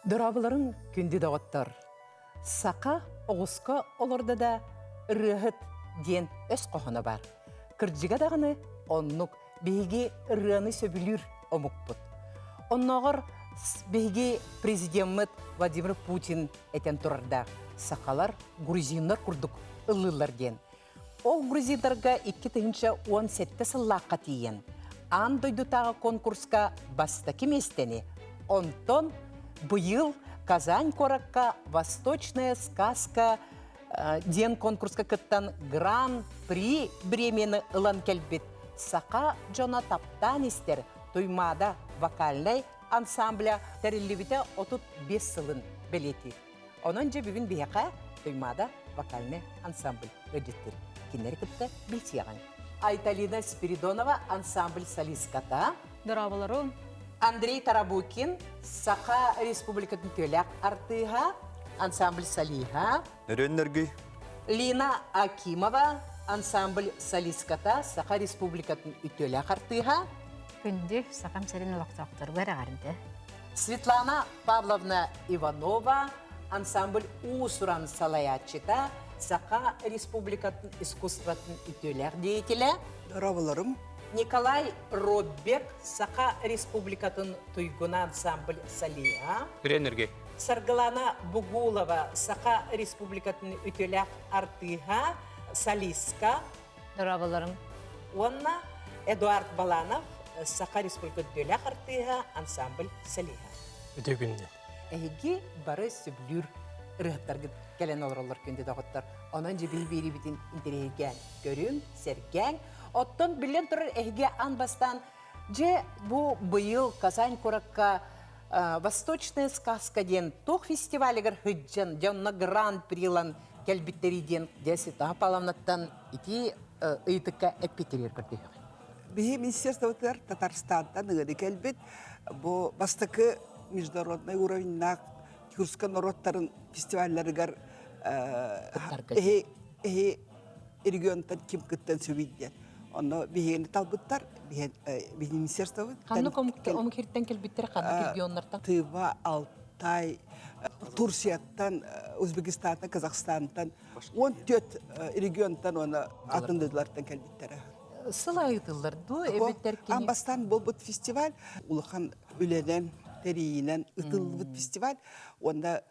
Дорооболорун күндү доҕоттор! Саха оҕуска олордо да ырыаһыт диэн өс хоһооно баар. Кырдьыга даҕаны оннук биһиги ырыаны сөбүлүүр омукпут. Оннооҕор биһиги президеммит Владимир Путин этэн турардаах сахалар грузиннар курдук ыллыыллар диэн. Ол грузиннарга 2017 сыллаахха тиийэн, аан дойдутааҕы конкурска бастакы миэстэни, онтон быйыл Казань куоракка «Восточная сказка» диэн конкурска кыттан Гран-при бириэмийэни ылан кэлбит саха дьоно таптаан истэр Туймаада вокальнай ансамбля тэриллибитэ 35 сылын бэлиэтиир. Онон дьэ бүгүн биһиэхэ Туймаада вокальнай ансамбль ыалдьыттыыр. Кинилэри кытта билсиэҕиҥ. Айталина Спиридонова ансамбль солистката. Дорооболорум. Андрей Тарабукин Саха Республикатын үтүөлээх артыыһа, ансамбль солиһа. Нөрүөн Лина Акимова ансамбль солистката, Саха Республикатын үтүөлээх артыыһа. Күндү Сахам сирин олохтоохторугар эҕэрдэ. Светлана Павловна Иванова ансамбль уус-уран салайааччыта, Саха Республикатын искусствотын үтүөлээх деятелэ. Дорооболорум. Николай Роббек, Саха Республикатын туйгуна ансамбль солиһа. Үрэнэргэ. Саргылана Бугулова, Саха Республикатын үтүөлээх артыыһа, солистка. Дорооболорум. Уонна Эдуард Баланов, Саха Республикатын үтүөлээх артыыһа, ансамбль солиһа. Үтүө күннэн. Эһиги бары сөбүлүүр ырыаһыттаргыт кэлэн олороллор күндү доҕоттор. Онон дьэ биэриибитин интэриэһиргээн көрүҥ, сэргээҥ. Оттон биллэн турар эһиги аан бастаан дьэ бу быйыл Казань куоракка Восточная сказка диэн туох фестивалыгар сылдьан, дьэ онно гран-при ылан кэлбиттэрий диэн дьэ Светлана Павловнаттан ити ыйытыкка эппиттэригэр көрдөһүөҕүм. Биһи министерствотыгар Татарстантан ыҥырыы кэлбит. Бу бастакы международный уровеннаах тюркскай норуоттарын фестивалларыгар эһи эһи регионтан ким кыттан сөбүй диэн. Онно биһигини талбыттар, биһиги министерствобыт. Ханнык омук хиртэн кэлбиттэр, ханнык регионнартан? Тыва, Алтай, Турцияттан, Узбекистантан, Казахстантан, 14 регионтан уонна атын дойдулартан кэлбиттэрэ. Сыл аайы ыытыллар дуу, эбэтэр кини? Аан бастаан буолбут фестиваль улахан үлэнэн, тэрийиинэн ытыллыбыт фестиваль. Уонна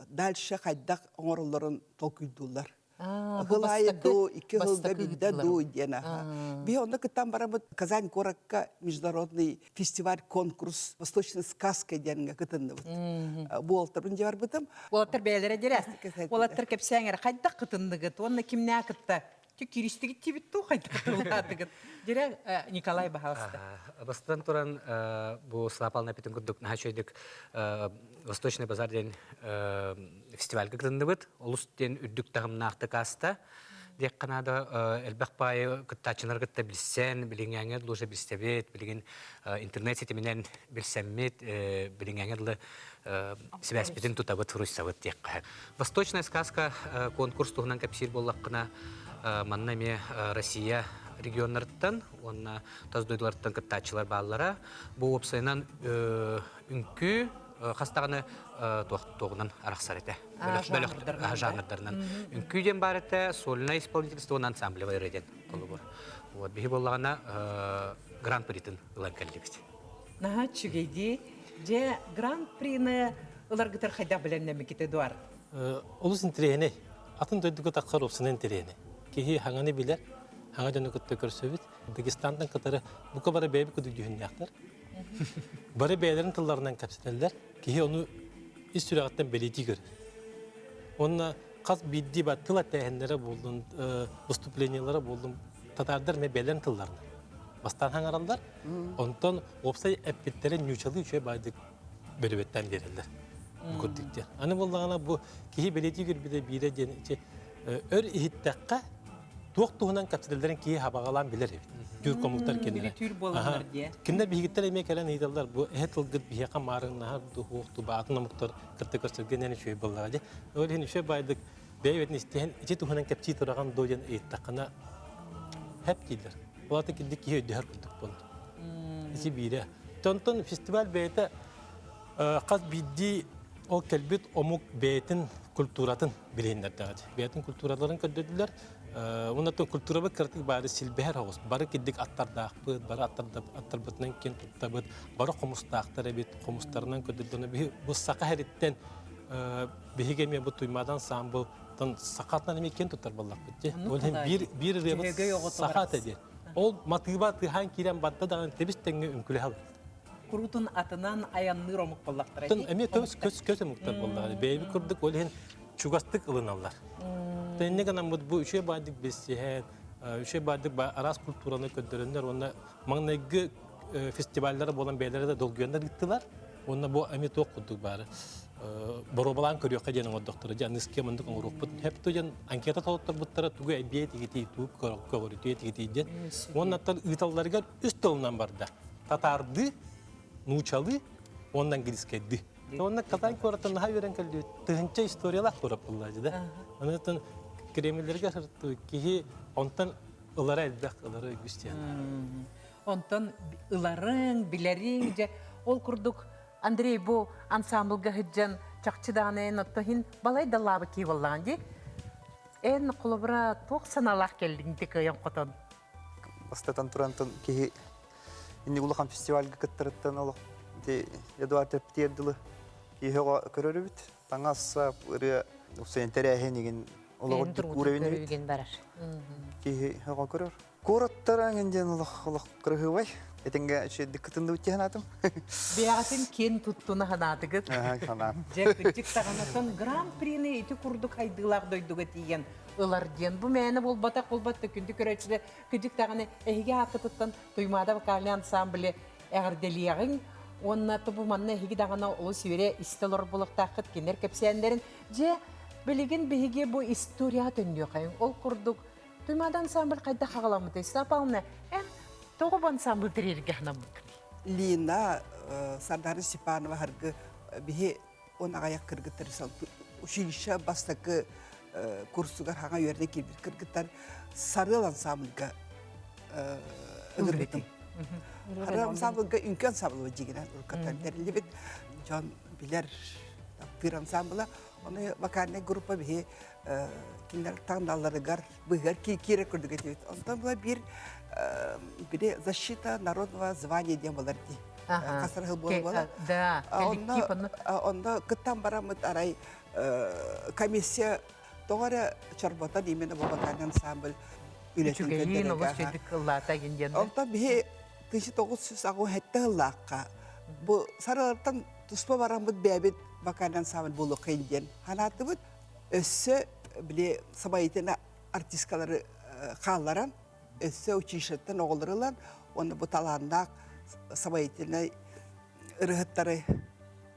дальше хайдах оҥороллорун толкуйдууллар. Ыһыл аайы дуу, икки ыһылга биирдэ дуу диэн аха. Биһи онно кыттан барабыт Казань куоракка международный фестиваль-конкурс «Восточная сказка» диэҥҥэ кытынныбыт. Буолтарбын дьэ барбытым. Уолаттар бэйэлэрэ дире. Уолаттар кэпсээҥ эрэ хайдах кытынныгыт уонна кимнээх кытта кииристигит тиибит туу хайдах тыллаатыгыт Дире Николай баһаалыста. Бастатан туран бу Слапална эпитин курдук наһаа үчүгэйдик Восточный базар диэн фестивальга кытынныбыт. Олус диэн үрдүк таһымнаахтык ааста. Диэххэ наада элбэх баайы кыттааччылары кытта билсэн, билиҥҥээҥҥэ дылы уже билсэбит, билигин интернет ситиминэн билсэммит, билиҥҥээҥҥэ дылы сибээспитин тутабыт, суруйсабыт диэххэ. Восточная сказка конкурс туһунан кэпсиир буоллаххына, манна эмиэ Россия регионнарыттан уонна тас дойдуларыттан кыттааччылар бааллара. Бу уопсайынан үҥкүү хас даҕаны туоҕунан арахсар этэ. Бөлөх жанрдарынан. Үҥкүү диэн баар этэ, сольное исполнительство уонна ансамблевай ырыа диэн холобур. Вот биһи буоллаҕына гран-притын ылан кэллибит. Наһаа үчүгэй Дьэ, гран-прины ыларгытар хайдах билэннэммикит Эдуард? Олус интэриэһинэй. Атын дойдуга тахсар уопсанан интэриэһинэй. Киһи хаҥаны билэр, хаҥа дьону кытта көрсөбүт. Дагестантан кытары бука бары бэйэбит курдук дьүһүннээхтэр. Бары бэйэлэрин тылларынан кэпсэтэллэр. Киһи ону ис сүрэҕиттэн бэлиэтии көрөр. Уонна хас биирдии ба тыл этээһиннэрэ буоллун, выступлениелара буоллун, татаардар эмиэ бэйэлэрин тылларынан бастаан хаҥараллар. Онтон уопсай эппиттэрин ньуучалыы үчүгэй баайдык бөрүбэттэн биэрэллэр. Бу курдук диэн. Аны буоллаҕына бу киһи бэлиэтии көрбүтэ биирэ диэн ити өр иһиттэххэ туох туһунан кэпсэтэллэрин киһи хабаҕалаан билэр эбит. Түүр комуктар кинилэр. Түүр буоланнар диэ. Кинилэр биһигиттэр эмиэ кэлэн ыйыталлар бу эһэ тылгыт биһиэхэ маарыннаһар дуһуох тубаатын омуктар кытта көрсөргө нэн үчүгэй буоллаҕа дии. Ол иһин үчүгэй баайдык бэйэ-бэйэтин истиһэн ити туһунан кэпсии тураҕын дуо диэн ыйыттаххына хэп дииллэр. Ол аата кирдик киһи өйдөһөр курдук буолар. Ити биирэ. Онтон фестиваль бэйэтэ хас биирдии Ол кэлбит омук бэйэтин культуратын билиһиннэрдэҕэ. Бэйэтин культураларын көрдөрдүлэр. Уонна культурабыт кыратык баары силбэһэр оҕус. Бары кирдик аттардаахпыт, бары аттарбытынан киэн туттабыт, бары хомустаахтар эбит, хомустарынан көрдөрдөнө. Бу саха эриттэн биһиги эмиэ бу Туймаадан ансаамбыл сахатынан эмиэ киэн туттар буоллахпыт дии. Ол иһин биир биир ырыабыт саха ата диэн. Ол матыыба тыаһаан киирэн барда даҕаны тэбис тэҥҥэ үҥкүлэһэ алар. Курутун атынан айанныыр омук буоллахтара. Эмиэ көс көс көс омуктар буоллаҕа. Бэйэбит курдук ол иһин чугастык ылыналлар. Тэннэ гынаммыт бу үчүгэй баайдык билсиһэн, үчүгэй баайдык араас культураны көрдөрөннөр уонна маҥнайгы фестиваллара буолан бэйэлэрэ да долгуйаннар ыыттылар. Уонна бу эмиэ туох курдук баары боруобалаан көрүөххэ диэн оҥордохторо дьэ аныскыа маннык оҥоруохпут сөп диэн анкета толотторбуттара тугу эбиэ тигитий тугу көҕүрүтүө тигитий диэн уонна ыыталларыгар үс тылынан барда татаардыы нуучалыы уонна английскайдыы Онно Казань куораттан наһаа үөрэн кэллибит. Тыһынча историялаах куорат буолла да. Онон Кремльлэргэ сырыттыбыт киһи онтон ылара элбэх, ылара үгүс диэн. Онтон ыларыҥ, билэриҥ дьэ ол курдук Андрей бу ансамблга сылдьан чахчы даҕаны эн отто иһин балай да лаабы кии буоллаҕын дии. Эн холобура туох санаалаах кэллиҥ ити кыайан хотон? Бастатан турантан киһи инник улахан фестивальга кыттарыттан олох ити Эдуард эптиэр дылы киһи оҕо көрөрүбүт. Таҥас ырыа упсайын тэрээһин игин олоҕор күүрэбин барар. Киһи оҕо көрөр. Куораттара эҥин диэн олох олох кырыһыыбай. Этиҥҥэ үчүгэйдик кытынныбыт диэн аатым. Бэйэҕитин киэн туттуна санаатыгыт. Санаам. Дьэ, кырдьык даҕанатан гран-прини ити курдук хайдыылаах дойдуга тиийэн ылар диэн. Бу мээнэ буолбатах буолбат да күндү көрөөччүлэр кырдьык даҕаны эһиги ааккытыттан Туймаада вокальнай ансамблы эҕэрдэлиэҕиҥ уонна бу манна эһиги даҕаны олус үөрэ истэ олорор буолуохтааххыт кинилэр кэпсээннэрин. Дьэ, билигин биһиги бу историяҕа төннүөххэйиҥ. Ол курдук Туймаада ансамбль хайдах хаҕаламмытай? Павловна, эн тоҕо бу ансамбль тэрийэргэ санаммыккыный? Лина Сардана Степанова харгы биһи он аҕайах кыргыттар училище бастакы курсугар хаҥа үөрэнэ киирбит кыргыттар Сарыал ансамбльга ыҥырбытым. Сарыал ансамбльга үҥкүү ансамблы дьигинэн уруккаттан тэриллибит дьон билэр таптыыр ансамбла. Ону вокальнай группа биһи кинилэр таҥналларыгар быыһыгар киирэр курдук этибит. Онтон була биир били защита народного звания диэн буолар дии. Хасар сыл буола буола. Да, коллектив онно. Онно кыттан бараммыт арай комиссия тоҕо эрэ чорботон именно бу вокальный ансамбль үлэтин Үчүгэйин олус үчүгэйдик ыллаата диэн. Онтон биһи 1987 ыллаахха бу сарылартан туспа бараммыт бэйэбит вокальный ансамбль буолуоххайын диэн санаатыбыт. Өссө били самоитина артисткалары хаалларан, өссө училищеттан оҕолору ылан, уонна бу талааннаах самоительнай ырыһыттары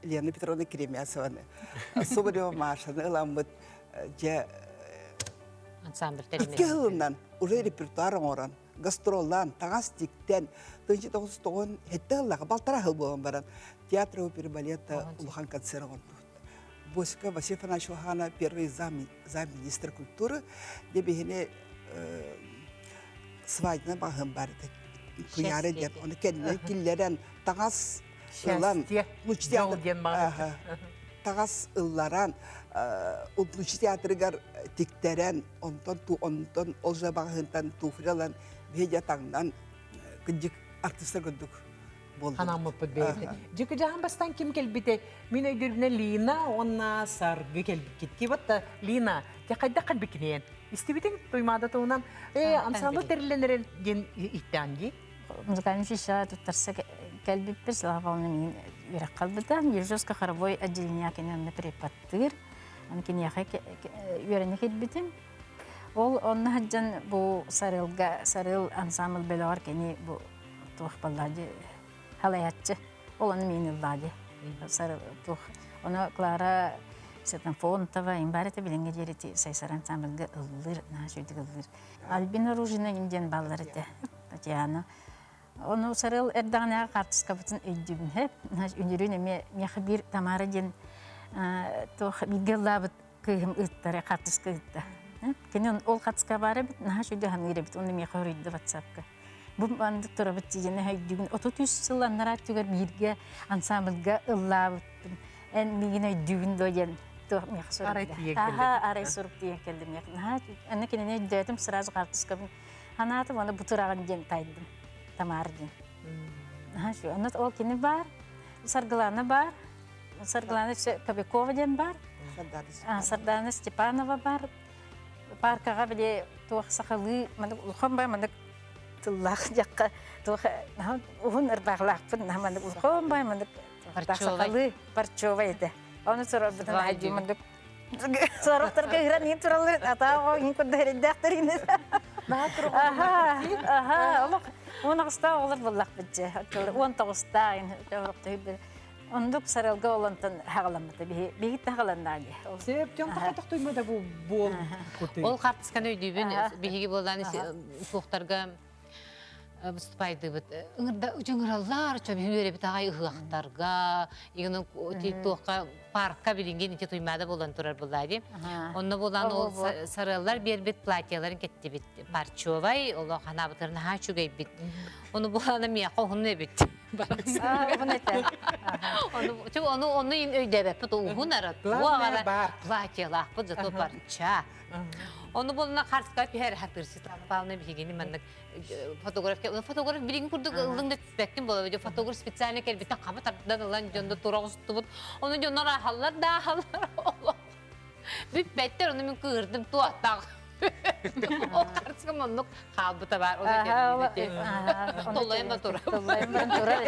Лена Петровна Кремясованы, Соболева Машаны ыламмыт дьэ ансамбль икки сылынан уже репертуар оҥорон, гастроллаан, таҥас тиктэн, 1997 сыллаах балтараа сыл буолан баран театр оперы балета улахан концерт оҥордубут. Босика Василий Афанасьевич Лохана первый зам, замминистр культуры, де биһини свадьбаны баһын бар куйаары диэн оны кэннинэн киллэрэн таҥас ылан таҥас ылларан Луч театрыгар тиктэрэн онтон онтон ол же баҕаһынтан туфля ылан биһиги таҥнан кырдьык артистар курдук Ханаммыппыт бэйэтэ. Дьыкыдьаһан бастаан ким кэлбитэ? Мин өйдүүрбүнэн Лина уонна Саргы кэлбиккит. Вот Лина, те хайдах кэлбиккинэн? Истибитиҥ Туймаада туһунан э ансамбль тэриллэн эрэл диэн иттаан дии. Музыкальный училищеҕа туттарса кэлбиппит, Слава Павловна миигин үөрэх халбыта. Ежовско хоровой отделение кини онно преподтыыр. Аны киниэхэ үөрэнэ кэлбитим. Ол онно сылдьан бу Сарыалга Сарыал ансамбль бөлөҕөр кини бу туох буолла дии халайааччы ол ону миин ыллаа дии туох ону Клара Сетанфонтова им баар этэ билиҥҥэ диэри ити Сайсар ансамбльга ыллыыр наһаа үчүгэйдик ыллыыр Альбина Ружина им диэн бааллар этэ Татьяна ону Сарыал эрдэҕинээҕи хаартыскабытын өйдүүбүн һэ үнүрүүн эмиэ миэхэ биир Тамара диэн туох бииргэ ыллаабыт кыыһым ыыттара хаартыска ыытта кини ол хаартыска баар эбит наһаа үчүгэй саныыр эбит уонна миэхэ хоруйда ватсапка Бу маннык турабыт тиийэн өйдүүгүн 33 сыл анараа өттүгэр бииргэ ансамбльга ыллаабыппын. Эн миигин өйдүүгүн дуо диэн туох миэхэ суруйда. Арай тиийэн кэллим. Аха, арай сурук тиийэн кэллим миэхэ. Наһаа аны кинини өйдөөтүм, сразу хаартыскабын ханаатым, аны бутураҕын диэн тайдым. Тамара диэн. Наһаа үчүгэй. Онно ол кини баар, Саргылана баар, Саргылана Кобякова диэн баар, Сардаана Степанова баар. Паркаҕа били туох сахалыы маннык улахан бай маннык тыллаах дьахха туох уһун ырбаахлаахпын маннык улахан бай маннык сахалыы парчевай этэ. Ону сорорбутун айдыы маннык сорохторго ыһыран иһин тураллар атаа иһин курдук эрэйдээхтэр иһин. Аха, аха, олох уон аҕыстаах оҕолор буоллахпыт дьэ. Уон тоҕустаах Ондук саралга олонтон хаҕаламмыта биһи биһи таҕаланнаа дии. Сөп дьон тахатах туймада бу буол Ол хартысканы өйдүүбүн биһиги буоллаан суохтарга выступайдыбыт. Ыҥырда ыҥыраллар, чо биһи үөрэбит аҕай ыһыахтарга, игин туохха паркка билингин ити туймаада буолан турар булла ди. Онно буолан ол сарыаллар биэрбит платьяларын кеттибит. Парчевай, олох ханаабытыр наһаа үчүгэйбит. Ону буолана миэхэ уһун эбит. Ону ону өйдөөбөппүт уһун ара туох платьялаахпыт зато парча. Ону буолна харска түһэр хатыр Павловна биһигини маннык фотограф фотограф билигин курдук ыллыҥ да түспэккин буола фотограф специально кэлбиттэн хаба тардан ылан дьонно тура оҕустубут ону дьоннор аахаллар да аахаллар Бүппэттэр, ону мин кыырдым туохтаах. Ол харчыгым оннук хаалбыта баар. Ол Толлойон да турар. Толлойон баран турар.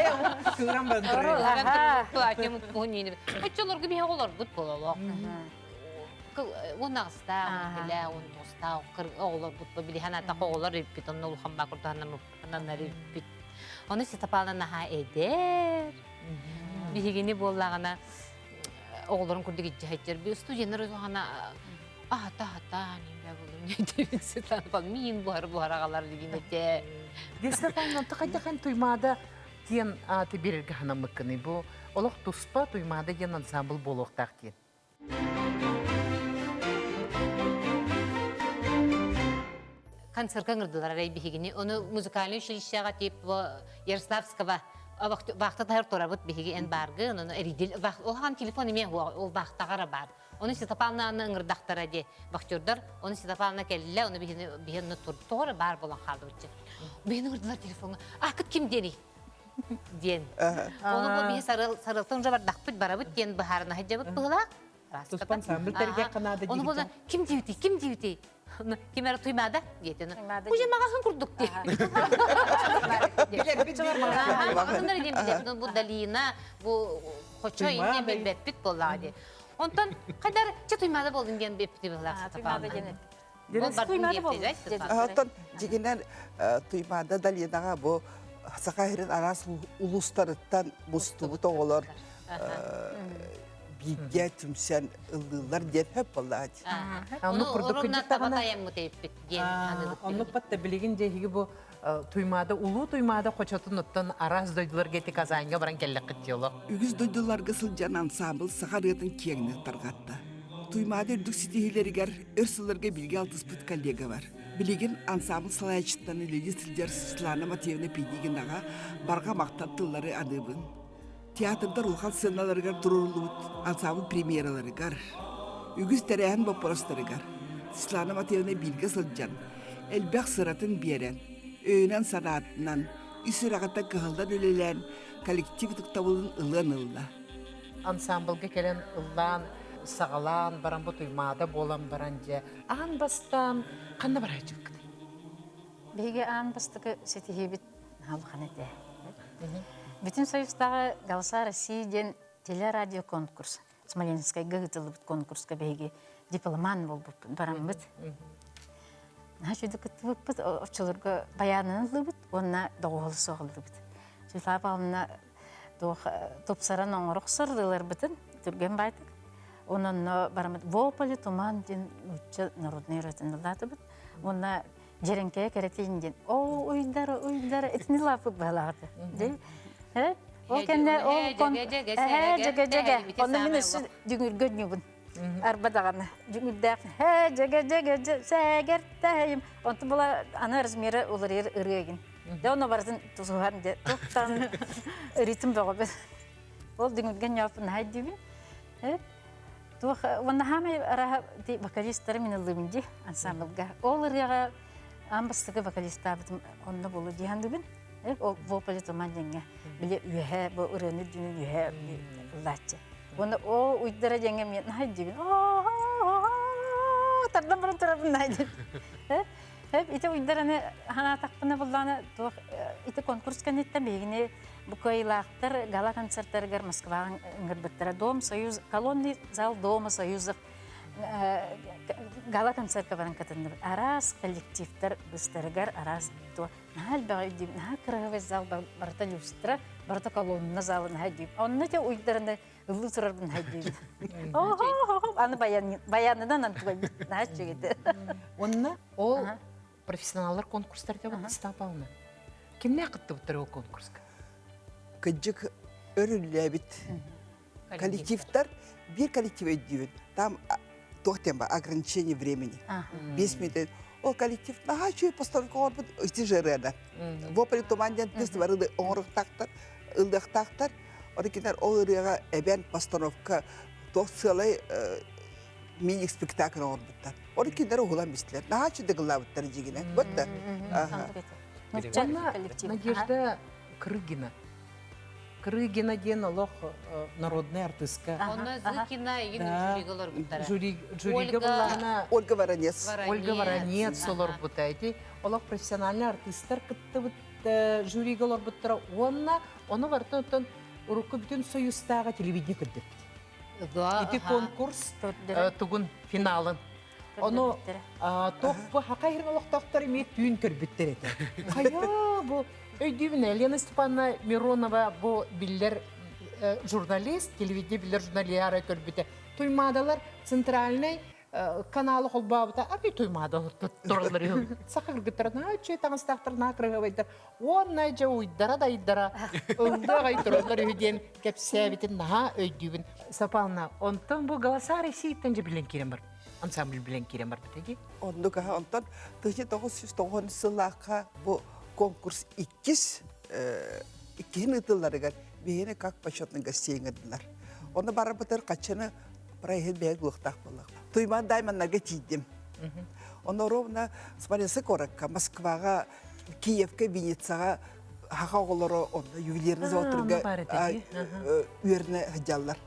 Кыыран баран турар. Платьем уккуһун Оччолорго биһи оҕолорбут бололох. Уон аҕыстаах, он он тоҕустаах оҕолорбут билиһэн атах оҕолор иппит, онно улахан баа курдуһаннар иппит. Ону Ситапална наһаа эдэр. Биһигини буоллаҕына оҕолорун курдук илдьэ сылдьар. Студеннар улахана аһата аһата нимбэ булум диэбит Светлана миин буһар буһар аҕалар дигин этэ. Весна Павловна хайдахан Туймаада диэн ааты биэрэргэ санаммыккыный бу олох туспа Туймаада диэн ансамбл буолуохтаах диэн. Концертка ыҥырдылар арай биһигини. Ону музыкальный училищеҕа тип Ярославского вахта таһар турабыт биһиги эн бааргы, ону эридил ол телефон эмиэ ол вахтаҕара баар. Ону Светопавловна ыҥырдахтара ди вахтердар, ону Светопавловна кэллэ, ону биһини биһини тоҕо баар болан хаалдыбытчы. Биһини ыҥырдылар телефоҥҥа. Акыт ким диэний? диэн. Ону бу биһи сарыл сарылтан уже бардахпыт барабыт диэн быһаарына сылдьабыт быһылаах. Туспа ансамбль тэрийиэххэ наада Ону буолан ким диэбитий, ким диэбитий? Ким эрэ туймаада диэтин. Уже маҕаһын курдук дии. Маҕаһыннар диэн билэбит. Бу Далина, бу Хочо иннин билбэппит буоллаҕа дии. Онтон хайдар чэ туймаада болдун диэн биппити быһылаах Туймаада диэн Туймаада болдун. Оттон дьигинэн Туймаада Далинаҕа бу Саха сирин араас улуустарыттан мустубут оҕолор бииргэ түмсэн ыллыыллар диэн хөп буоллаҕа дии. Оннук курдук таба тайаммыт эппит диэн Оннук батта билигин дьэһиги бу Туймаада улуу Туймаада хочотун оттон араас дойдуларга ити Казаньга баран кэллэххит диоло. Үгүс дойдуларга сылдьан ансаамбыл саха ырыатын киэҥник тарҕатта. Туймаада үрдүк ситиһиилэригэр өр сылларга бииргэ алтыспыт коллега бар. Билигин ансаамбыл салайааччытынан үлэлии сылдьар Светлана Матвеевна Педигинаҕа барҕа махтал тыллары аныыбын. Театрдар улахан сценаларыгар туруоруллубут ансаамбыл премьераларыгар, үгүс тэрээһин боппуруостарыгар Светлана Матвеевна бииргэ сылдьан, элбэх сыратын биэрэн, өйүнэн-санаатынан, ис сүрэҕиттэн кыһаллан үлэлээн коллектив ытыктабылын ылыан ылла. Ансамблга кэлэн ыллаан, саҕалаан баран бу Туймаада буолан баран дьэ аан бастаан ханна барааччыбыккытый? Биһиги аан бастакы ситиһиибит улахан этэ. Бүтүн Союзтааҕы «Голоса России» диэн телерадиоконкурс Смоленскайга ыытыллыбыт конкурска биһиги дипломан буолбуппут бараммыт. Наһаа үчүгэй кыттыбыппыт, оччолорго баянынан ыллыбыт уонна доҕуһуолу суох ыллыбыт. Светлана Павловна туох тупсаран оҥоро охсор ырыаларбытын түргэн баайтык. Онон бараммыт «Во поле туман» диэн нуучча народнай ырыатын ыллаатыбыт. Уонна Дьэрэҥкэйэ кэрэтин диэн оо уйдар уйдар итини лааппыт быһалаата дии ол кэннэ ол эһээ дьэгэ дьэгэ онно мин өссө дүҥүргэ өнньүбүн арба даҕаны дүҥүрдээх һээ дьэгэ дьэгэ сээгэртэһэйим онтон була аны размера уларыйар ырыа игин дьэ ону барытын тусуһан дьэ туохтан ритм бөҕөбүн ол дүҥүргэ ньооппун наһаа өйдүүбүн. Туох уонна хаамай араһа вокалистары мин ыллыыбын дии ансамблга. Ол ырыаҕа аан бастакы вокалистаабытым онно буолуо дии саныыбын. Ол Вополе туман диэҥҥэ били үөһэ бу ырыаны үрдүнэн үөһэ ыллааччы. Уонна ол уйдара диэҥҥэ мин наһаа дьиибин. Тардан баран турабын наһаа диэн. Ити уйдараны ханаатахпына буллаана туох ити конкурс кэнниттэн биһигини бу кыайыылаахтар гала-концертарыгар Москваҕа ыҥырбыттара. Дом Союз, колонный зал Дома Союзов гала-концертка баран кытынныбыт. Араас коллективтар быстарыгар араас туох наһаа элбэҕи өйдүүбүн. Наһаа кыраһыбай зал барыта люстра, барыта колонна залы наһаа өйдүүбүн. Онно те уйдараны ыллыы турарбын наһаа өйдүүбүн. Аны баянынан антыбайбыт наһаа үчүгэй. Онно ол профессионаллар конкурстар деп Павловна. Кимнээх кыттыбыттар ол конкурска? Кыдьык өрүллээбит коллективтар биир коллектив өйдүүбүн. Там туох диэн ба ограничение времени. 5 минут. Ол коллектив наһаа үчүгэй постановка оҥорбут ити жырыана. Вополи туман диэн тыс бары оҥоруктаахтар, ыллыахтаахтар. Оны кинилэр ол ырыаҕа эбэн постановка туох сыалай мини-спектакль оҥорбуттар. Оны кинилэр уһулан бистилэр. Наһаа үчүгэй ыллаабыттар дьигинэн. Вот да. Надежда Крыгина. Крыгина диэн олох народный артистка. Онно Зыкина игин жюрига олорбуттара. Жюрига буллаҕына Ольга Воронец. Ольга Воронец олорбута. Ити олох профессиональный артистар кыттыбыт жюрига олорбуттара. Уонна ону барытын оттон урукку бүтүн союзтааҕы телевидение көрдөрбүт. Ити конкурс тугун финалын. Ону туох бу хака иһин олохтоохтор эмиэ түүн көрбүттэр этэ. Хайа бу өйдүүбүн Елена Степановна Миронова бу биллэр журналист, телевидение биллэр журналиара көрбүтэ. Туймаадалар центральный каналы холбообута арый туймаадалар тураллар үһү. Саха кыргыттара наһаа үчүгэй таҥастаахтар, наһаа кыраһыабайдар. Уонна дьэ уйдара дайдара ылды аҕай тураллар үһү диэн кэпсээбитин наһаа өйдүүбүн. Сапална, онтон бу «Голоса России»-тан дьэ билэн киирэн бар ансамбль билэн киирэн барбыта дии. Оннук аха, онтон 1990 сыллаахха бу конкурс иккис иккиһин ыытылларыгар биһини как почетный гостей ыҥырдылар. Ону барарбытыгар хаччыны проезд бэйэ булуохтаах буоллах. Туйман Дайманнарга тиийдим. Ону ровно Смоленск куоракка, Москваҕа, Киевка, Винницаҕа хаха оҕолоро онно ювелирный заводтарга үөрэнэ сылдьаллар.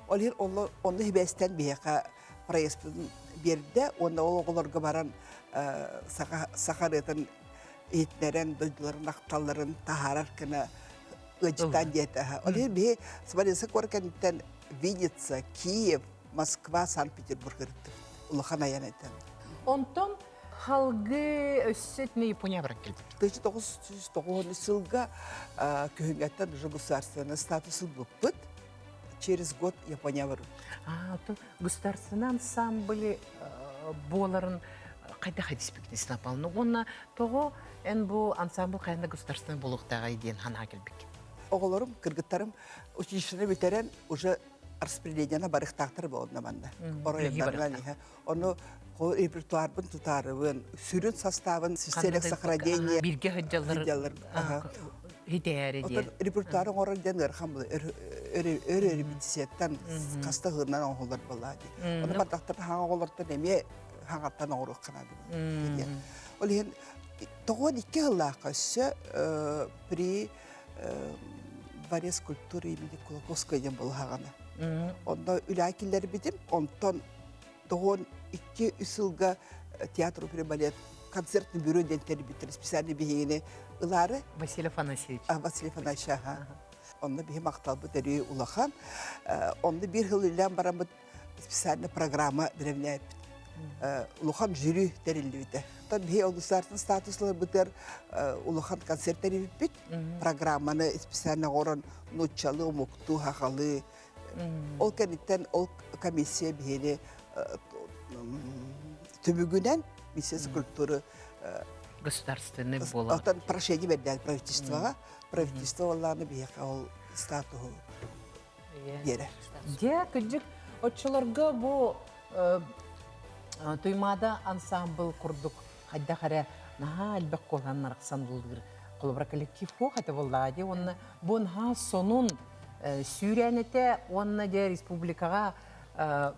Ол иһин онно хибээстэн биһиэхэ проездпытын биэрдэ уонна ол оҕолорго баран саха ырыатын иһитинэрэн дойдуларын ахталларын таһаарар гына ыалдьытаан диэтэ. Ол иһин биһи Смоленск куорат кэнниттэн Винница, Киев, Москва, Санкт-Петербург ырыттыбыт. Улахан айан этэ. Онтон халгы өссө итини Япония баран кэлбит. 1993 сылга күһүҥҥэттэн уже государственный статус ылбыппыт. Через год Япония барбыт. А, то государственный ансамбль буоларын хайдах этиспиккин Павловна? Уонна тоҕо эн бу ансамбль хайан да государственный буолуохтааҕай диэн санаа кэлбиккин? Оҕолорум, кыргыттарым училищены бүтэрэн уже распределениены барыхтаахтар буолна манна. Оройуоннарынан иһэ. Ону репертуарбын тутаарыбын, сүрүн составын система сохранения бирге сылдьаллар хитээри диэн. Репертуар оҥорор диэн ыарахан була өр репетицияттан хаста ыһыынан оҥоһуллар буоллаа дии. Ону бардахтар хаҥа оҕолортон эмиэ хаҥаттан оҥоруохха наада диэн. Ол иһин 92 сыллаахха өссө при дворец культуры имени Кулаковского диэн буолаҕана. Онно үлэ киллэрбитим. Онтон 92 сылга театр оперы балет концертный бюро диэн тэрийбиттэр специально биһигини ылаары. Василий Афанасьевич. Василий Афанасьевич, аха. Онно биһи махталбыт өрүү улахан. Онно биир сыл үлэлээн бараммыт специальная программа бэлэмнээбиппит. Улахан жюри тэриллибитэ. Оттон биһи государственный статусларбытыгар улахан концерт тэрийбиппит. Программаны специально оҥорон нууччалыы, омуктуу, сахалыы. Ол кэнниттэн ол комиссия биһини түмүгүнэн миссия культуры государственный буолар. Оттон прошение бердээр правительствоҕа. Правительство оллааны биһиэхэ ол статуһу биэрэр. Дьэ, кырдьык, оччолорго бу Туймаада ансаамбыл курдук хайдах эрэ наһаа элбэх куолаһан арахсан ыллыыр холобура коллектив суох этэ буоллаҕа дии уонна бу наһаа сонун. сүүрээн этэ уонна дьэ республикаҕа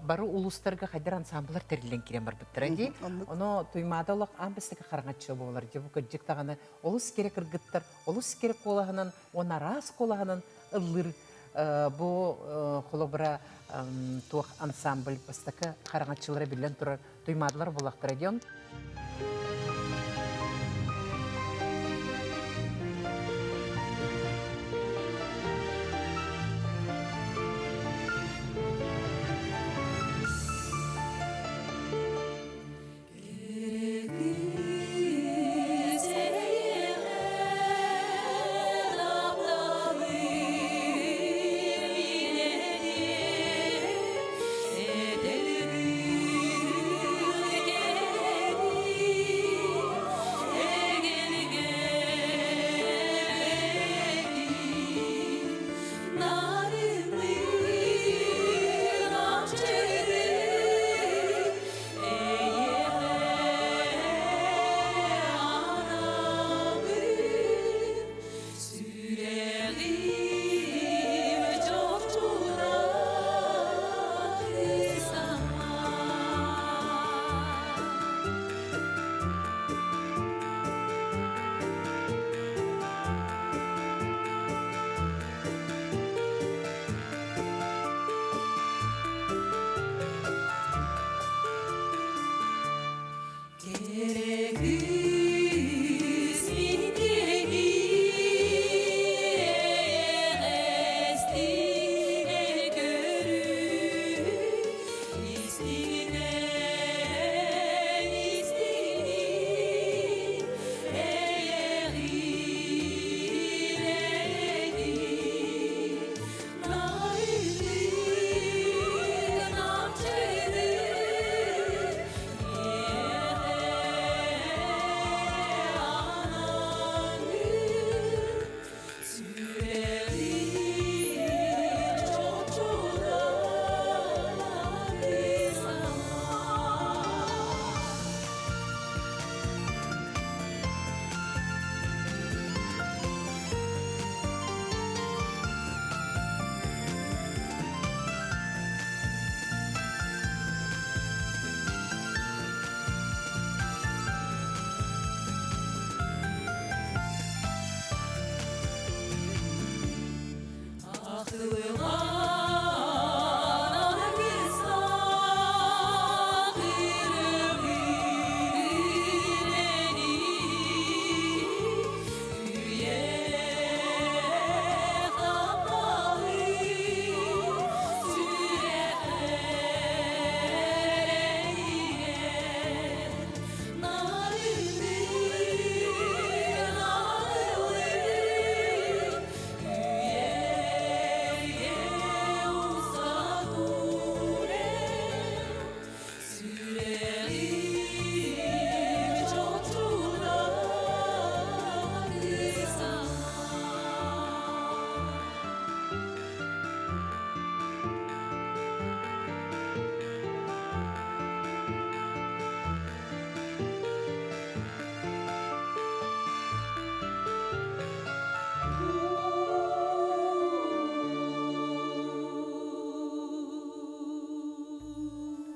бары улуустарга хайдар ансамблар тэриллэн киирэн барбыттара дии. Ону Туймаада олох аан бастакы хараҥаччы буолар дьэ бу кырдьык даҕаны олус кэрэ кыргыттар олус кэрэ куолаһынан уонна араас куолаһынан ыллыыр бу холобура туох ансамбль бастакы хараҥаччылара биллэн турар Туймаадалар буоллахтара диэн.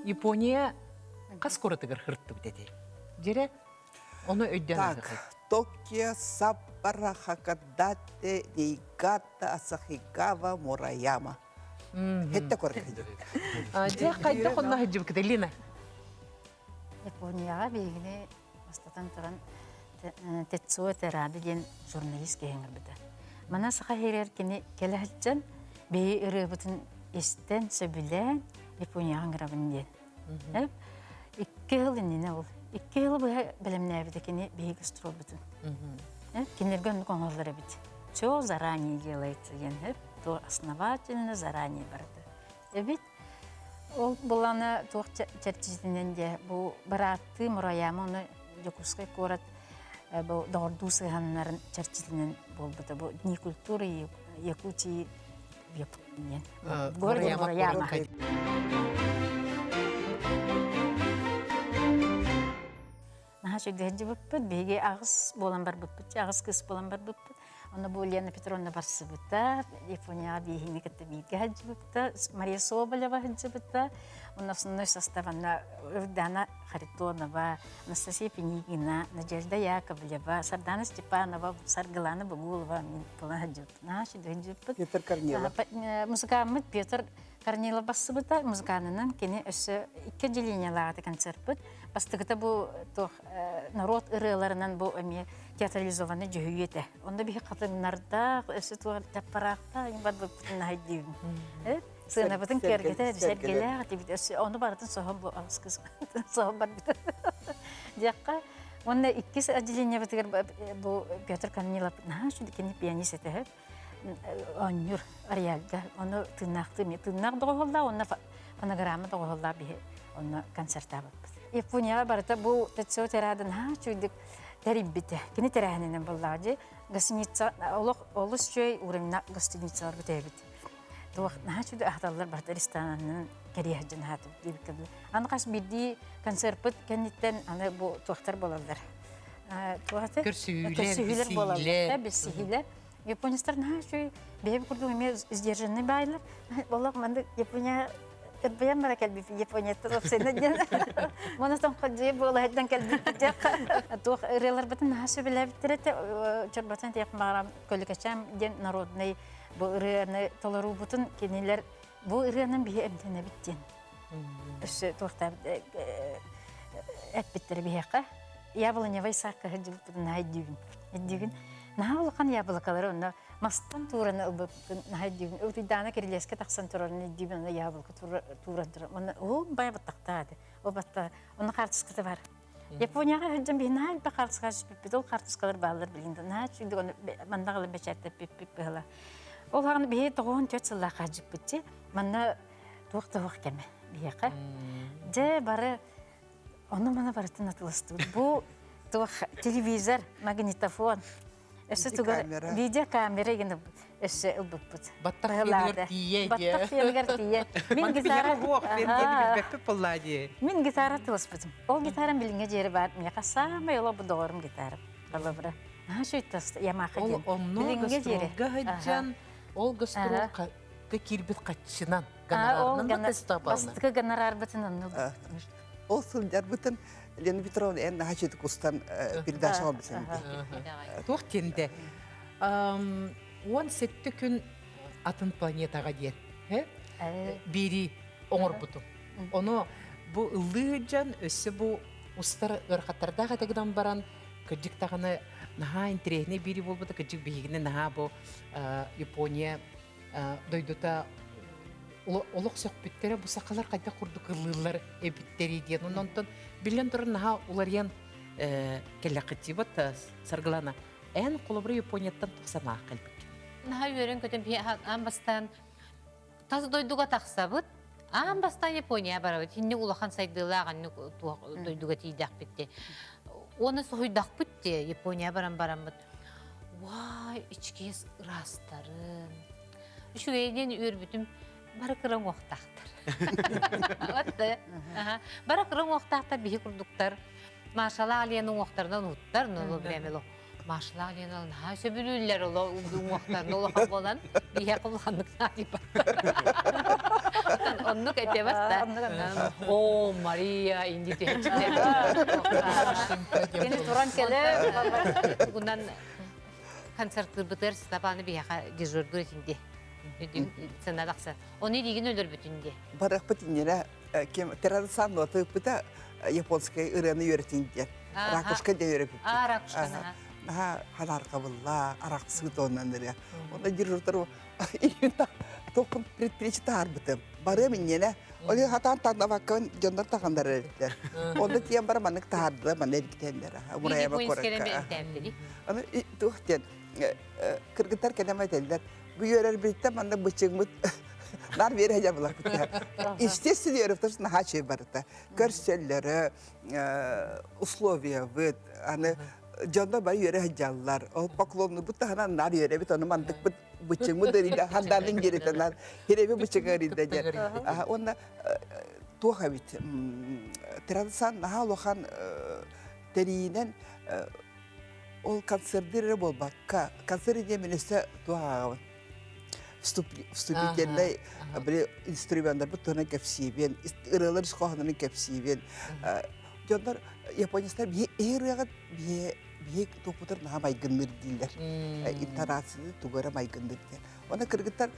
Япония хас куоратыгар хырыттыбыт этэй? Дьэрэ, ону өйдөөн Так, Токио, Саппара, Хакодате, Нигата, Асахигава, Мураяма. Хетте коркай. Дьэ, хайдах онно сылдьыбыккытай, Лина? Японияҕа биһигини бастатан туран Тецуо Терада диэн журналист киһи ыҥырбыта. Мана саха иһигэр кини кэлэ сылдьан биһи ырыабытын истэн, сөбүлээн Японияҕа ыҥырабын диэн. Икки сыл иннинэ ол. Икки сылы быһа бэлэмнээбитэ кини биһи гастролбутун. Кинилэргэ оннук оҥоһуллар эбит. Все заранее делается диэн то основательно заранее барыта. Эбит. Ол булана туох чэрчитинэн дьэ бу бырааттыы Мураяма ону Дьокуускай куорат бу доҕордуу сыһыаннарын чэрчитинэн буолбута. Бу Дни культуры Якутии диэн. Городе Мураяма. Наһаа үчүгэй сылдьыбыппыт. Биһиги аҕыс буолан барбыппыт, аҕыс кыыс буолан барбыппыт. Онно бу Лена Петровна барсыбыта, Японияҕа бииһини кытта бииргэ сылдьыбыта, Мария Соболева сылдьыбыта. Онно основной состав анна Рудана Харитонова, Анастасия Пинигина, Надежда Яковлева, Сардана Степанова, Саргылана Бугулова мин буолан сылдьыбыт. Наһаа сылдьыбыт. Петр Корнилов. Музыкаммыт Петр Корнилов бассыбыта. Музыканынан кини өссө икки отделениелаах концертпыт. Бастакыта бу туох норуот ырыаларынан бу эмиэ театрализованный дьүһүйүү этэ. Онно биһи хатыҥнардаах, өссө туох таппараахтаах барбыппытын наһайдыыбын. Сыанабытын киэргэтэ сэргэлээх этибит. Өссө ону барытын соһон бу алыс соһон барбыт. Диэххэ уонна иккис отделениебытыгар бу Петр Корнилов наһаа үчүгэй кини пианист этэ оонньуур рояльга. Ону тыыннаахтыы эмиэ тыыннаах доҕуһуоллаах уонна фонограмма доҕуһуоллаах биһи онно концертаабыппыт. Японияҕа барыта бу Тецуо Терада наһаа үчүгэйдик тэрийбитэ. Кини тэрээһининэн буоллаҕа дии. Гостиница олох олус үчүгэй уровенна гостиницалар бүтэбит. Туох наһаа үчүгэй аһаталлар барыта ресторанынан кэрийэ сылдьан аһаатыбыт диэбиккэ дылы. Аны хас биирдии концерпыт кэнниттэн аны бу туохтар буолаллар. Туох этэ? Көрсүһүүлэр, Көрсүһүүлэр буолаллар. Билсиһиилэр. Японецтар наһаа үчүгэй бэйэм курдук эмиэ сдержанный баайлар. Олох маннык Япония ырбайан бара кэлбит Японияттан уопсайынан диэн. Монотон ходьуйа буола сылдьан кэлбит диэххэ. Туох ырыаларбытын наһаа сөбүлээбиттэр этэ. Чорботон тиэх баҕарам Көлүкэчэм диэн народный бу ырыаны толоруубутун кинилэр бу ырыанан биһи эмтэнэбит диэн. Өссө туохтаабыт эппиттэрэ биһиэхэ. Яблоневай саакка сылдьыбыппытын наһаа өйдүүбүн. Өйдүүгүн. Наһаа улахан яблокалары онно мастан туураны ылбыппын наһаа өйдүүбүн. Утуйдаана кирилиэскэ тахсан турарын өйдүүбүн, онно яблоко тууран турар. Онно ол бай баттахтаа этэ. Ол батта онно хаартыската бар. Японияҕа сылдьан биһи наһаа элбэх хаартыскаҕа түспүппүт. Ол хаартыскалар бааллар билигин да. Наһаа үчүгэй ону манна аҕалан бэчээттэппиппит быһыла. Ол хаҕана биһи 94 сыллаах хаалдьыппыт дии. Манна туох да суох кэмэ биһиэхэ. Дьэ бары Ону-маны барытын атыластыбыт. Бу туох телевизор, магнитофон, өссө тугар видеокамера гына өссө ылбыппыт. Баттах филигэр тиийэ Баттах филигэр тиийэ. Мин гитара билбэппит буоллаа дии. Мин гитара тыласпытым. Ол гитарам билиҥҥэ диэри баар. Миэхэ саамай олох бу доҕорум гитарам. Талабыра. Наһаа үчүгэй Ямаха диэн. Ол онно гастролга сылдьан, ол гастролга киирбит хаччынан гонорарынан Бастакы гонорарбытын онно Ол сылдьарбытын Лена Петровна эн наһаа үчүгэй устан передача оҥорбутун дии. Туох диэнде 17 күн атын планетаҕа диэн биири оҥорбутум. Ону бу ыллыы сылдьан өссө бу устар ыарахаттардаах этэ гынан баран кырдьык даҕаны наһаа интэриэһинэй биири буолбута кырдьык биһигини наһаа бу Япония дойдута олох сөхпүттэрэ бу сахалар хайдах курдук ыллыыллар эбиттэрий диэн. Онтон биллэн туран наһаа уларыйан кэллэххит вот Саргылана эн холобура Японияттан туох санаах кэлбиккин? Наһаа үөрэн-көтөн биһи аан бастаан тас дойдуга тахсабыт. Аан бастаан Япония барабыт. Инник улахан сайдыылаах аннык туох дойдуга тиийдэхпит дии. Уонна соһуйдахпыт дии Япония баран бараммыт. Уай, ичкиэс ыраастарын. Үчүгэй диэн үөрбүтүм бары кыра уҥуохтаахтар. Бары кыра уҥуохтаахтар биһи курдуктар. Машалаах Лена уҥуохтарынан уһуттар, но время Машалаах Лена наһаа сөбүлүүллэр оло уҥуохтарын улахан буолан биһиэхэ улаханнык Оннук этэ баста. О, Мария, инди Кини туран кэлэ. Тугунан концерттыырбытыгар Степаны биһиэхэ дежурдуур этинди. Сына тахса. Оны илигин өлөрбүтүн ди. Барахпыт иннинэ ким Террасан нотыппыта японскай ырыаны үөрэтин диэн. Ракушка диэн үөрэппит. А, ракушка. Наһаа ханаркабылла, арахсыы туоннан ырыа. Онно дежурдар Тохпун предприятие таһаарбытым. Барыам инньэнэ. Ол хатаан таннабаккабын дьоннор тахандар эрэллэр. Онно тиийэн баран маннык таһаардылар, манна эргитэллэр. Мурайаба куоракка. Аны туох диэн кыргыттар кэлэн этэллэр. Бу үөрэрбиттэн манна бычыгмыт нар биэрэ дьабылаппыт. Естественно, үөрөптөр наһаа үчүгэй барыта. Көрсөллөрө, условиябыт, аны дьонно бары үөрэ сылдьаллар. Ол поклоннубут таһынан наар үөрэбит, ону мандыкпыт бычыҥмыт ырыйда, хандаалын геритенар, хиреби бычыҥа ырыйда диэн. Уонна туох эбит, традицион наһаа улахан тэрийинэн. Ол концердир эрэ буолбакка, концерт диэн мин өссө туох ааҕабын. Вступительнай били инструменнарбыт туһунан кэпсиибин, ырыалар ис хоһоонун кэпсиибин. Дьоннор японецтар биһи ырыаҕыт биһи биһи туохпутар наһаа майгынныыр дииллэр. Интонацияны тугу эрэ майгынныыр диэн. Оны кыргыттар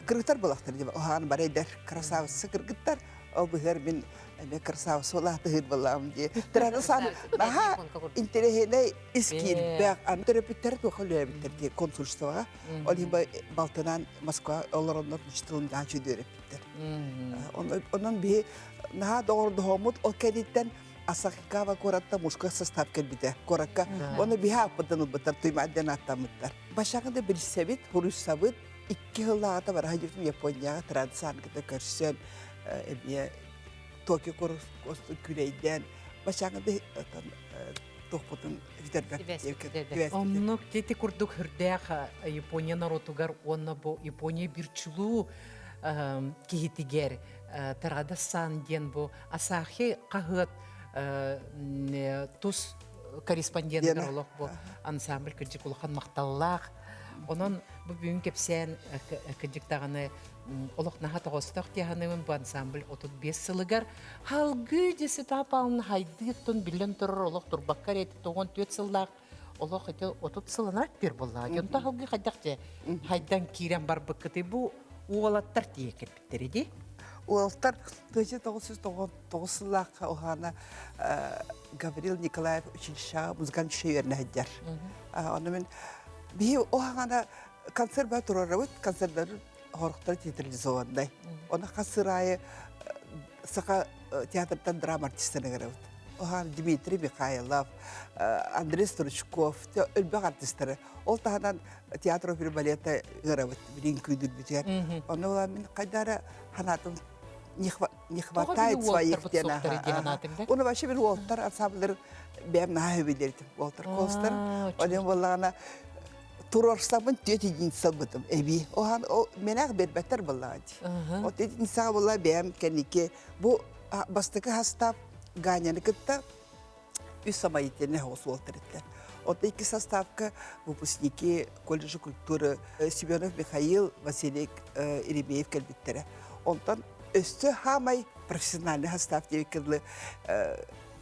кыргыттар буолахтар диэн оһаан бары эдэр красавица кыргыттар ол быһыар мин эмиэ красавица буолаатыһыыр буоллаҕым дии. Тэрээһин саан наһаа интэриэһинэй ис киирбэх аны төрөппүттэр туохха үлэлээбиттэр дии консульствоҕа. Ол иһин балтынаан Москва олороннор тылын даачы үөрөппүттэр. Онон биһи наһаа доҕордоһоммут ол кэнниттэн Асакикава куоратта мужской состав кэлбитэ куоракка. Оны биһи ааппытын ылбыттар, Туймаат диэн ааттаммыттар. Башаҕы да билсэбит, хуруйсабыт, икки сыллааҕыта бара сылдьыбытым Японияҕа Трансангыта көрсөн, эмиэ Токио куорат күрэйдээн, башаҕы да туохпутун бүтэрбэт. Оннук ити курдук хүрдээх Япония норуотугар уонна бу Япония бир чулуу киһитигэр Тарада Сан диэн бу Асахи хаһыат тус корреспондентыгар олох бу ансамбль кырдьык улахан махталлаах. Онон бу бүгүн кэпсээн кырдьык даҕаны олох наһаа тоҕостоох диэханыыбын бу ансамбль 35 сылыгар халгыы десята павловна хайдыыттан биллэн турар олох турбакка эрэ 94 сыллаах олох ити 30 сылынан пир буоллаҕа. Онто халгыы хайдах дьэ хайдан киирэн барбыккытый бу уолаттар тиийэ кэлбиттэр ди. Уолаттар 1999 сыллаахха уһаана Гаврил Николаев училищеҕа музыкальный үөрэнэ сылдьар. Онно мин биһи уһаана концерт баа турарабыт, концерттары хорохтор театрализованнай. Оны хас сыр аайы Саха театртан драма артистарын ыҥырабыт. Оһаан Дмитрий Михайлов, Андрей Стручков, өлбөх артистары. Ол таһынан театр оперы балета ыҥырабыт билин күүдүрбүтүгэр. Онно була мин хайдара ханаатым не хватает своих диэн Оны вообще мен уолтар ансамбльдер бэйэм наһаа сөбүлэритим. Уолтар Костар. Онон буоллаҕына туруорсаммын түөрт единица ылбытым эбии. Оһан менах бербеттер буоллаҕа дии. От единицаҕа буолла бэйэм кэнники бу бастакы состав Ганяны кытта үс самоединение соҕус уолтар этилэр. От икки составка выпускники колледжа культуры Семенов Михаил, Василий Еремеев кэлбиттэрэ. Онтон өссө хаамай профессиональный состав диэбиккэ дылы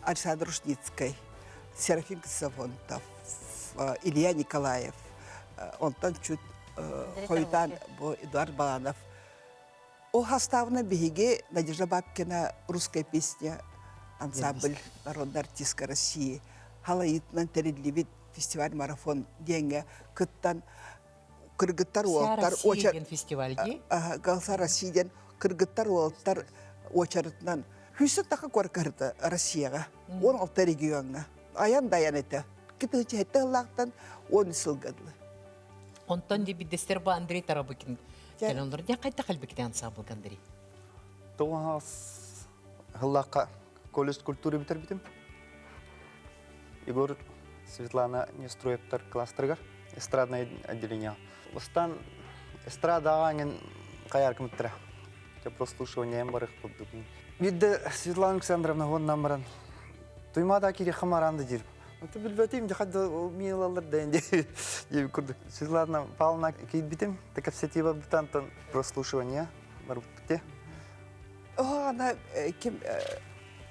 Александр Рушницкай, Серафим Ксенофонтов, Илья Николаев, онтон чуть хойутаан бу Эдуард Баланов. Ол составына биһиги Надежда Бабкина «Русская песня» ансамбль народная артистка России халайытынан тэриллибит фестиваль-марафон диэҥҥэ кыттан кыргыттар уолаттар Россия фестиваль дии? Голоса России диэн кыргыттар уолаттар уочаратынан Хүсэ таха куоркарыта Россияҕа 16 региоҥҥа айан дайан этэ. Кытыычы хэтте ыллаахтан 10 сылга дылы. Онтон дебиддестер бу Андрей Тарабыкин кэлэн олор. Дьэ хайта кэлбикити ансамбль Андрей? Тоҕус сыллаахха колледж культуры бүтэрбитим. Егор Светлана Нестроевтар кластерыгар эстрадное отделение. Устан эстрадаҕа аңын хайар кымыттара. Прослушиванием барых курдук. Бидде Светлана Александровна уоннан баран Туймаада кири хамаранды диир. Ты билбэтим, хадда милалар да инде курдук. Светлана Павловна киирбитим, кэпсэтии барбытан прослушивание барбытте. О, она ким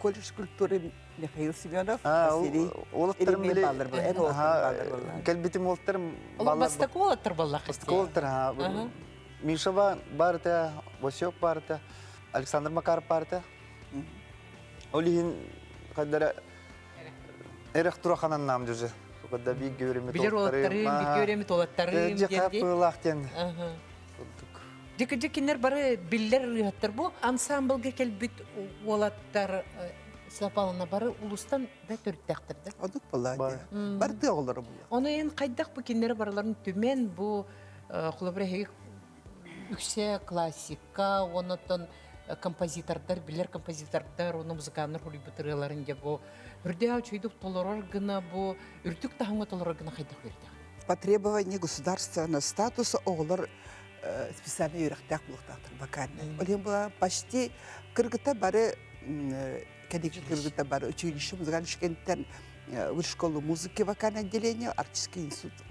колледж культуры Михаил Семенов, Василий Уолаттарым баллар был, эн уолаттар баллар. Кэлбитим уолаттарым баллар. Бастакы уолаттар баллар. Бастакы уолаттар, Миша барыта, Васек барыта, Александр Макаров барыта. Ол иһин хайдара эрэх тураханан дьүзі. Когда биг көрөмү Билер уолаттарым, биг көрөмү толаттарым диэн. диэн. Дьэ кинилэр бары биллэр ырыаһыттар бу ансамблга кэлбит уолаттар Сапалына бары улустан да төрүттээхтэр да. Одук буолла. Бары тыа оҕолоро буолла. Ону эн хайдах бу кинилэри барыларын түмэн бу холобура эһиги үксэ классика, оннотон композитордар, билэр композитордар, уонна музыканнар хулуйбут ырыаларын дьэ бу үрдээх үчүгэйдик толорор гына бу үрдүк таһымҥа толорор гына хайдах үөрдэх? По требованию государственного статуса оҕолор специальный үөрэхтээх буолуохтаахтар вокальный. Ол иһин була почти кыргыттар бары кэнники кыргыттар бары училище музыкальный кэнниттэн Высшую школу музыки вокальное отделение, артистский институт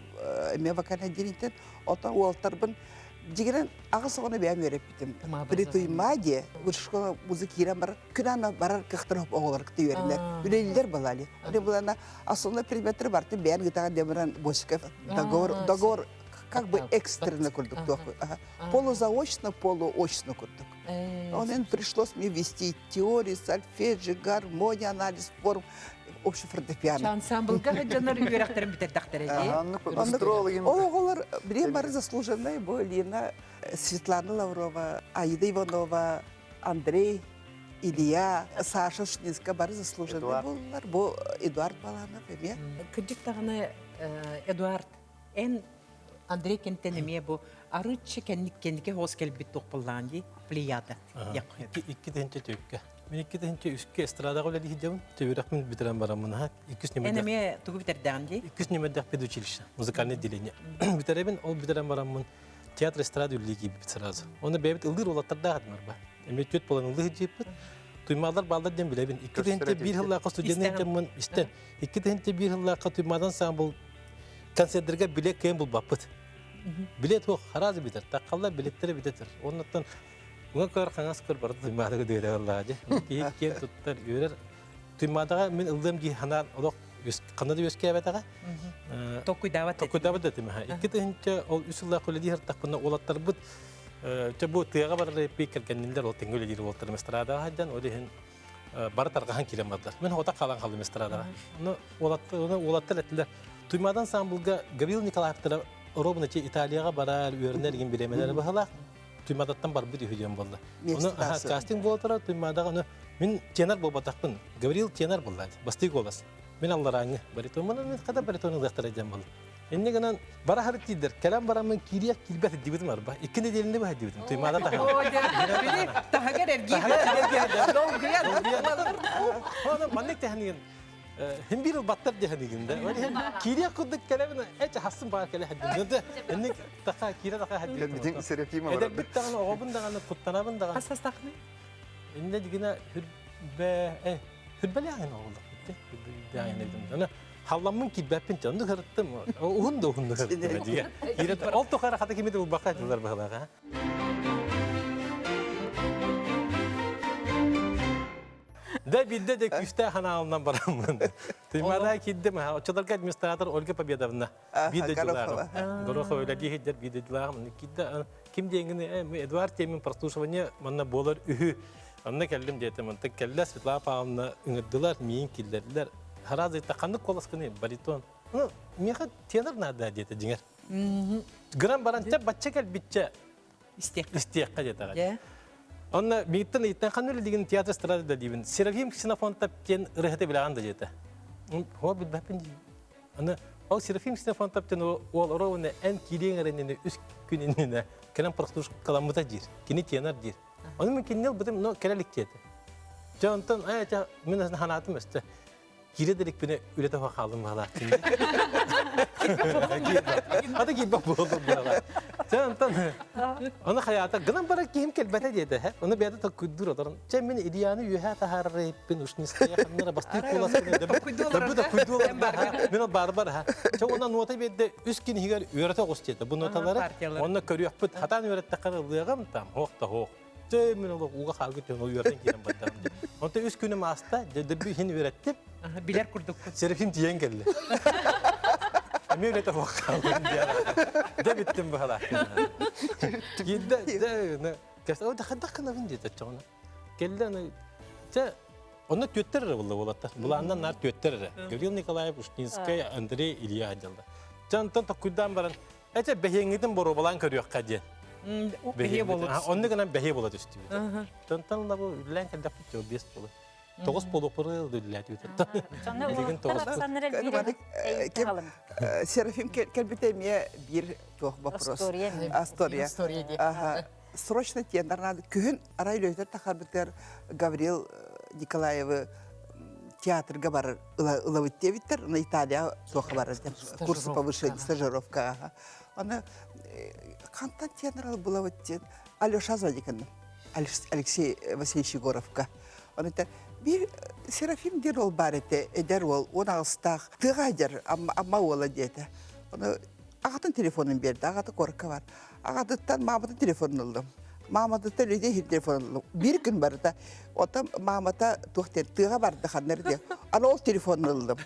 эмиэ вокальное отделениетен. Отон уолтарбын дьигинэн аҕыс оҕону бэйэм үөрэппитим. При Туймаде высшая школа музыки киирэн барар, күн аана барар кыахтар оҕолор кытта үөрэнэр. Үлэлииллэр балали. Они булана основной предметтер барты бэйэн гытаҕа демиран Босиков договор договор как бы экстренно курдук полузаочно, полуочно курдук. Он пришлось мне вести теорию, сольфеджио, гармония, анализ форм, общий фортепиано. Ансамблга дьоннор үөрэхтэрин бүтэрдэхтэрэ дии. Ол оҕолор билиэн бары заслуженный бу Лина Светлана Лаврова, Аида Иванова, Андрей Илья, Саша Шницка бары заслуженный буоллар. Бу Эдуард Баланов эмиэ. Кырдьык даҕаны Эдуард эн Андрей кентен эмиэ бу арыыччы кэнники хоос кэлбит туох дии плеяда. Икки тыһыынча түөккэ. Мин 2 тыһыынча үскэ эстрадаҕа үлэлии сылдьабын. Төбүрэхпин бүтэрэн бараммын аха. Иккис Эн нөмердээх эмиэ тугу бүтэрдэҕин дии? Иккис нөмердээх педучилище, музыкальное отделение. Бүтэрэбин, ол бүтэрэн бараммын театр эстрада үлэлии киирбиппит сразу. Онно бэйэбит ыллыыр уолаттардаах этим арба. Эмиэ түөрт буолан ыллыы сылдьыппыт. Туймаалар бааллар диэн билэбин. 2001 сыллаахха студенный дьоммун истэн. 2001 сыллаахха Туймаадан ансамбл концерттерге билет кыайан булбаппыт. Билет суох, харазы бүтэр. Таххаллар билеттери бүтэтэр. Оннуттан уҥа көр, хаҥас көр барыта Туймаадага дыыра аллаа дьэ. Киһи киэн туттар, үөрэр. Туймаадаҕа мин ыллыам дии санаан олох ханна да үөскээбэтэҕэ. Толкуйдаабат Толкуйдаабат да этим. 2000 ол үс сыллаах үлэлии сыртахпына уолаттарбыт чэ бу тыаҕа барар эппи кэргэннилэр ол тэҥҥэ үлэлиир уолаттарым эстрадаҕа сылдьан ол иһин бары тарҕаһан киирэн бардылар. Мин ота хаалан хааллым эстрадаҕа. Ону уолаттар этилэр. Туймаадан ансамблга Гаврил Николаевтара ровно Италияҕа барар, үөрэнэр игин бириэмэлэрэ быһалаах. Туймаадаттан барбыт үһү диэн буолла. Ону кастинг буолтара Туймаадаҕа ону мин тенор буолбатахпын. Гаврил тенор буолла. Бастыы голос. Мин алларааҥҥы баритон. Мин хата баритон ылыахтара диэн буолла. Инне гынан бара харыт тиийдэр. Кэлэн бараммын киириэх киирбэт дибитим арба. Икки нэдиэлэни быһа дибитим. Туймаада таһа. Таһыгар эргиир. Оны маннык тэһэнигин хим бир баттар дэһэнигин да. Киириэх курдук кэлэбин эч хасын баар кэлэ хаддин. Инник таха киирэ таха хаддин. Битин Серафима Эдэрбит даҕаны оҕобун даҕаны куттанабын даҕаны. Хас састахны? Инне дигина хүрбэ хүрбэлээҕин оҕолор. Хүрбэлээҕин эбитим. Халламмын киирбэппин онну кырыттым. Уһун да уһун да кырыттым диye. Ол тухары хата кими да булбакка дылар быһалаах. Да бидде де күсте ханаалынан бараммын. Туймаада киирдим. Оччолорго администратор Ольга Победовна. Биир дойдулааҕым. Горохова үлэлии сылдьар биир дойдулааҕым. Киирдэ ким диэҥҥин Эдуард Темин прослушивание манна буолар үһү. Онно кэллим диэтим. Онтон кэллэ Светлана Павловна ыҥырдылар, миин киллэрдилэр. Хараас ыйытта ханнык куоласкыный баритон. Ну, миэхэ тенор наада диэтэ дьиҥэр. Гынан баран чэ бачча кэлбиччэ истиэххэ диэтэҕэ. Онно мииттэн ыйыттан ханна үлэлиигин театр эстрада да диибин. Серафим Ксенофонтов диэн ырыаһыты билэҕин да диэтэ. Хоо билбэппин дии. Аны ол Серафим Ксенофонтов диэн уол оруобуна эн киириэҥ эрэ үс күн иннинэ кэлэн прослушкаламмыта диир. Кини тенор диир. Ону мин кинини ылбытым, но кэлэ илик диэтэ. Дьэ онтон ээ чэ мин санаатым өстө. Киирэ да иликпинэ үлэтэ суох хааллым баҕалаах. Ата киирбэт буоллум баҕалаах. Чэ онтон ону хайаата гынан барар киһим кэлбэтэ диэтэ. Ону бэйэтэ толкуйдуур олорон. Чэ мин Ильяны үөһээ таһаарар эппин ушниская ханнара бастыыр куоласпын дөбү толкуйдуу Мин ол барбар ха. Чэ уонна нота биэрдэ үс күн иһигэр үөрэтэ оҕус диэтэ. Бу ноталары онно көрүөхпүт. Хатаан үөрэттэххэ ылыаҕым там хоох да хоох. Чэ мин ол ууга хаалгыт диэн ол үөрэтэн киирэн бардам. Онто үс күнүм ааста, дөбү иһин үөрэттим. Билэр курдуккун. Серафим тиийэн кэллэ. Эмиэ үлэтэ суох хааллым диэн. Дэ бүттүм быһалаах. Киирдэ, дэ, кэс, о, хайдах гынабын диэтэ чоҕуна. Кэллэ, аны, чэ, онно түөттэр эрэ булла буолатта. Булааннан наар түөттэр эрэ. Гаврил Николаев, Ушнинскай, Андрей, Илья дьалла. Чэ, онтон токкуйдаан баран, эчэ бэһиэҥҥитин боруобалаан көрүөххэ диэн. Бэһиэ буолуо. Оннук гынан бэһиэ буола түстүбүт. Онтон ыла бу үлэлээн кэлдэхпит дьол биэс буола. Тоҕус буолуохпут үлэлээтибит. Билигин тоҕус. Серафим кэлбитэ эмиэ биир туох вопрос. История. История. Срочно тенор надо. Күһүн арай үлөтөр тахарбытыгар Гаврил Николаевы театрга барар ылабыт диэбиттэр. На Италия туохха барар курсы повышения стажировка. Аны хантан тенор булабыт диэн Алеша звониканным. Алексей Васильевич Егоровка. Оны бир Серафим диэн уол баар этэ, эдэр уол, 18-таах, тыаҕа сылдьар Амма уола диэтэ. Ону аҕатын телефонун биэрдэ, аҕата куоракка бар. Аҕатыттан мааматын телефонун ыллым. Мааматыттан үлэтэ иһин телефонун ыллым. Биир күн барыта. Оттон маамата туох диэн тыаҕа барда ханна эрэ диэн. Аны ол телефонун ыллым.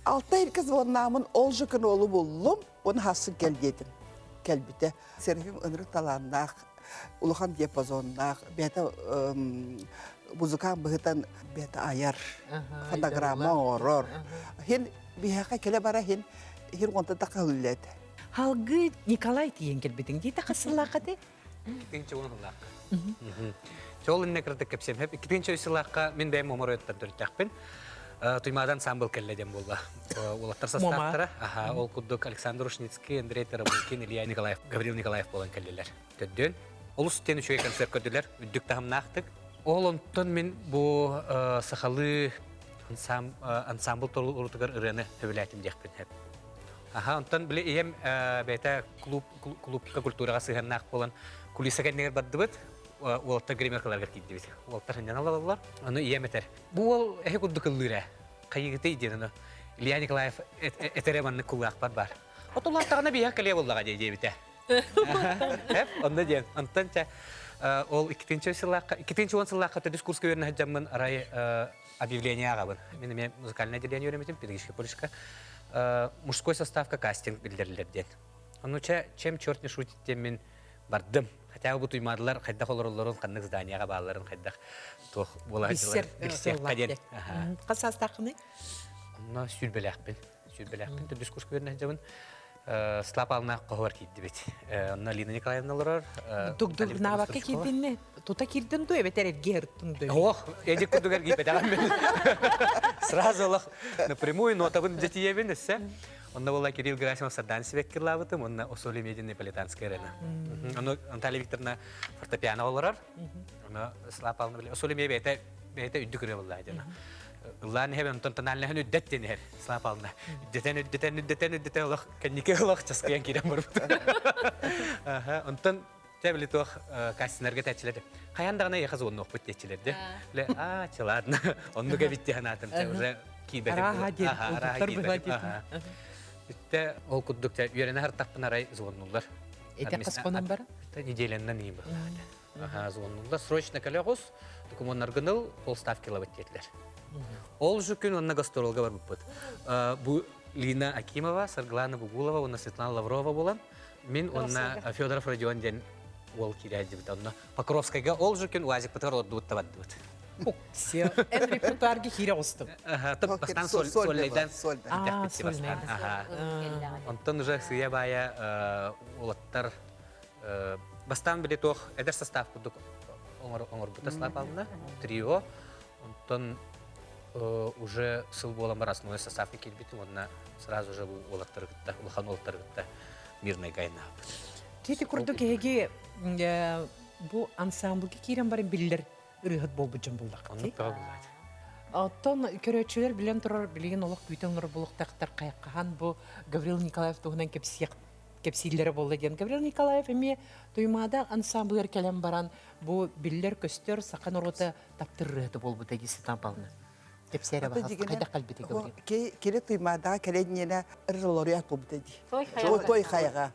Алта иргэ звоннаамын ол же күн уолу буллум, оны хассын кэл диэтим. Кэлбитэ. Серафим ынырык талааннаах, улахан диапазоннаах, бэйэтэ музыкант быһытан бэйэтэ айар, фонограмма оҥорор. Хин биһиэхэ кэлэ бара хин хин онтон тахалыллет. Халгы Николай тиийэн кэлбитиҥ дии тахасыллаахха ти? Иккитинчи уон сыллаахха. Чол инне кырдык кэпсиэм. Иккитинчи сыллаахха мин бэйэм омор өттөр төрүттээхпин. Туймаадан ансамбл кэллэ диэн буолла. Уолаттар составтара. Аха, ол курдук Александр Ушницкий, Андрей Тарабукин, Илья Николаев, Гаврил Николаев буолан кэллилэр. Төрдүөн. Олус диэн үчүгэй концерт көрдүлэр. Үрдүк таһымнаахтык. Ол онтон мин бу сахалыы ансамбл толорутугар ырыаны сөбүлээтим диэхпин сөп. Аха, онтон били ийэм бэйэтэ клуб клубка культураҕа сыһыаннаах буолан кулиса кэннигэр бардыбыт. Уолаттар гримеркаларыгар киирдибит. Уолаттар сынньана олороллор. Ону ийэм этэр. Бу уол эһи курдук ыллыыр ээ. Хайыгытый диэн ону Илья Николаев этэрэ маннык кулгаахпар баар. Отулааттаҕына биһиэхэ кэлиэ буоллаҕа дии диэбитэ. Эп, онно диэн. Онтон чэ ол иккитинчи сыллаахха, иккитинчи уон сыллаахха төрдүс курска үөрэнэ сылдьаммын арай объявление ааҕабын. Мин эмиэ музыкальное отделение үөрэммитим, педагогическая колледжка. Мужской составка кастинг биллэриллэр диэн. Ону чэ, чем черт не шутит диэн мин бардым. Хотя бы туймаадылар хайдах олороллорун, ханнык зданияҕа баалларын, хайдах туох буола Билсэр билсиэххэ диэн. Хас саастааххыный? Онно сүүрбэлээхпин. Сүүрбэлээхпин төрдүс курска үөрэнэ сылдьабын. Слава хоһугар киирдибит. Онно Лина Николаевна олорор. Дугдугнаабакка киирдинни? Тута киирдин дуу, эбэтэр эргиэ ырыттын дуу? Ох, эдик курдук эргийбэтэҕим мин. Сразу олох напрямую нотабын дьэтийэбин өссө. Онно буолла Кирилл Герасимов Сардаан Сибэккилаабытым, уонна Осоли Медин Неаполитанская арена. Ону Наталья Викторовна фортепиано олорор. Ону Слава Павловна биле. Осоли Меди бэйэтэ бэйэтэ үрдүк ырыа буолла дьоно. Ыллаан иһэбин, онтон тональнаһын үрдэт диэн иһэр Слава Павловна. Үрдэтэн, үрдэтэн, үрдэтэн, үрдэтэн олох кэнники олох часкыйан киирэн барбыт. Онтон Тэ били туох кастиннарга тәчилер. Хайан даҕаны эйиэхэ звоннуохпут диэччилэр де. Ле аа ладно. Оннук эбит диэн аатым те уже киирбэтим. Арааһа диэн улуттар быһа диэн. Үттэ ол курдук те үөрэнэ хартахпын арай звоннуллар. Эти хаспанан бара? Неделяннан иим Аха, звоннуллар. Срочно кэлэҕус, документаргын ыл, полставки лабыт диэтилэр. Ол же күн онно гастролга барбыппыт. Бу Лина Акимова, Саргылана Бугулова уонна Светлана Лаврова буолан Мин уонна Федоров Родион диэн уол киирээдибит. Онно Покровскайга ол же күн УАЗикпытыгар олордубут да бардыбыт. Все. Эн репертуарга киирэ оҕустум. Бастаан сольнайдан бастаан. Онтон уже сыйа-баайа уолаттар бастаан били туох эдэр состав курдук оҥорбута Слава Павловна, трио. Онтон уже сыл буолан бар основной составка киирбитим уонна сразу же бу уолаттары кытта, улахан уолаттары кытта мирныйга айнаабыт. Тити курдук эһиги бу ансамблга киирэн баран биллэр ырыаһыт буолбут дьон буллаххыт. Оннук бөҕө буллаат. Оттон көрөөччүлэр билэн турар билигин олох күүтэн олорор булуктахтар хайаххахан бу Гаврил Николаев туһунан кэпсиэх кэпсииллэрэ буолла диэн Гаврил Николаев эмиэ Туймаада ансамблыгар кэлэн баран бу биллэр-көстөр саха норуота таптырыата буолбута дии Светлана Павловна. Кэпсээрэ баҕас хайдах кэлбитэ Гаврил? Кири Туймаадаҕа кэлэн иэнэ ырылоруят буолбута дии. Той хайаҕа.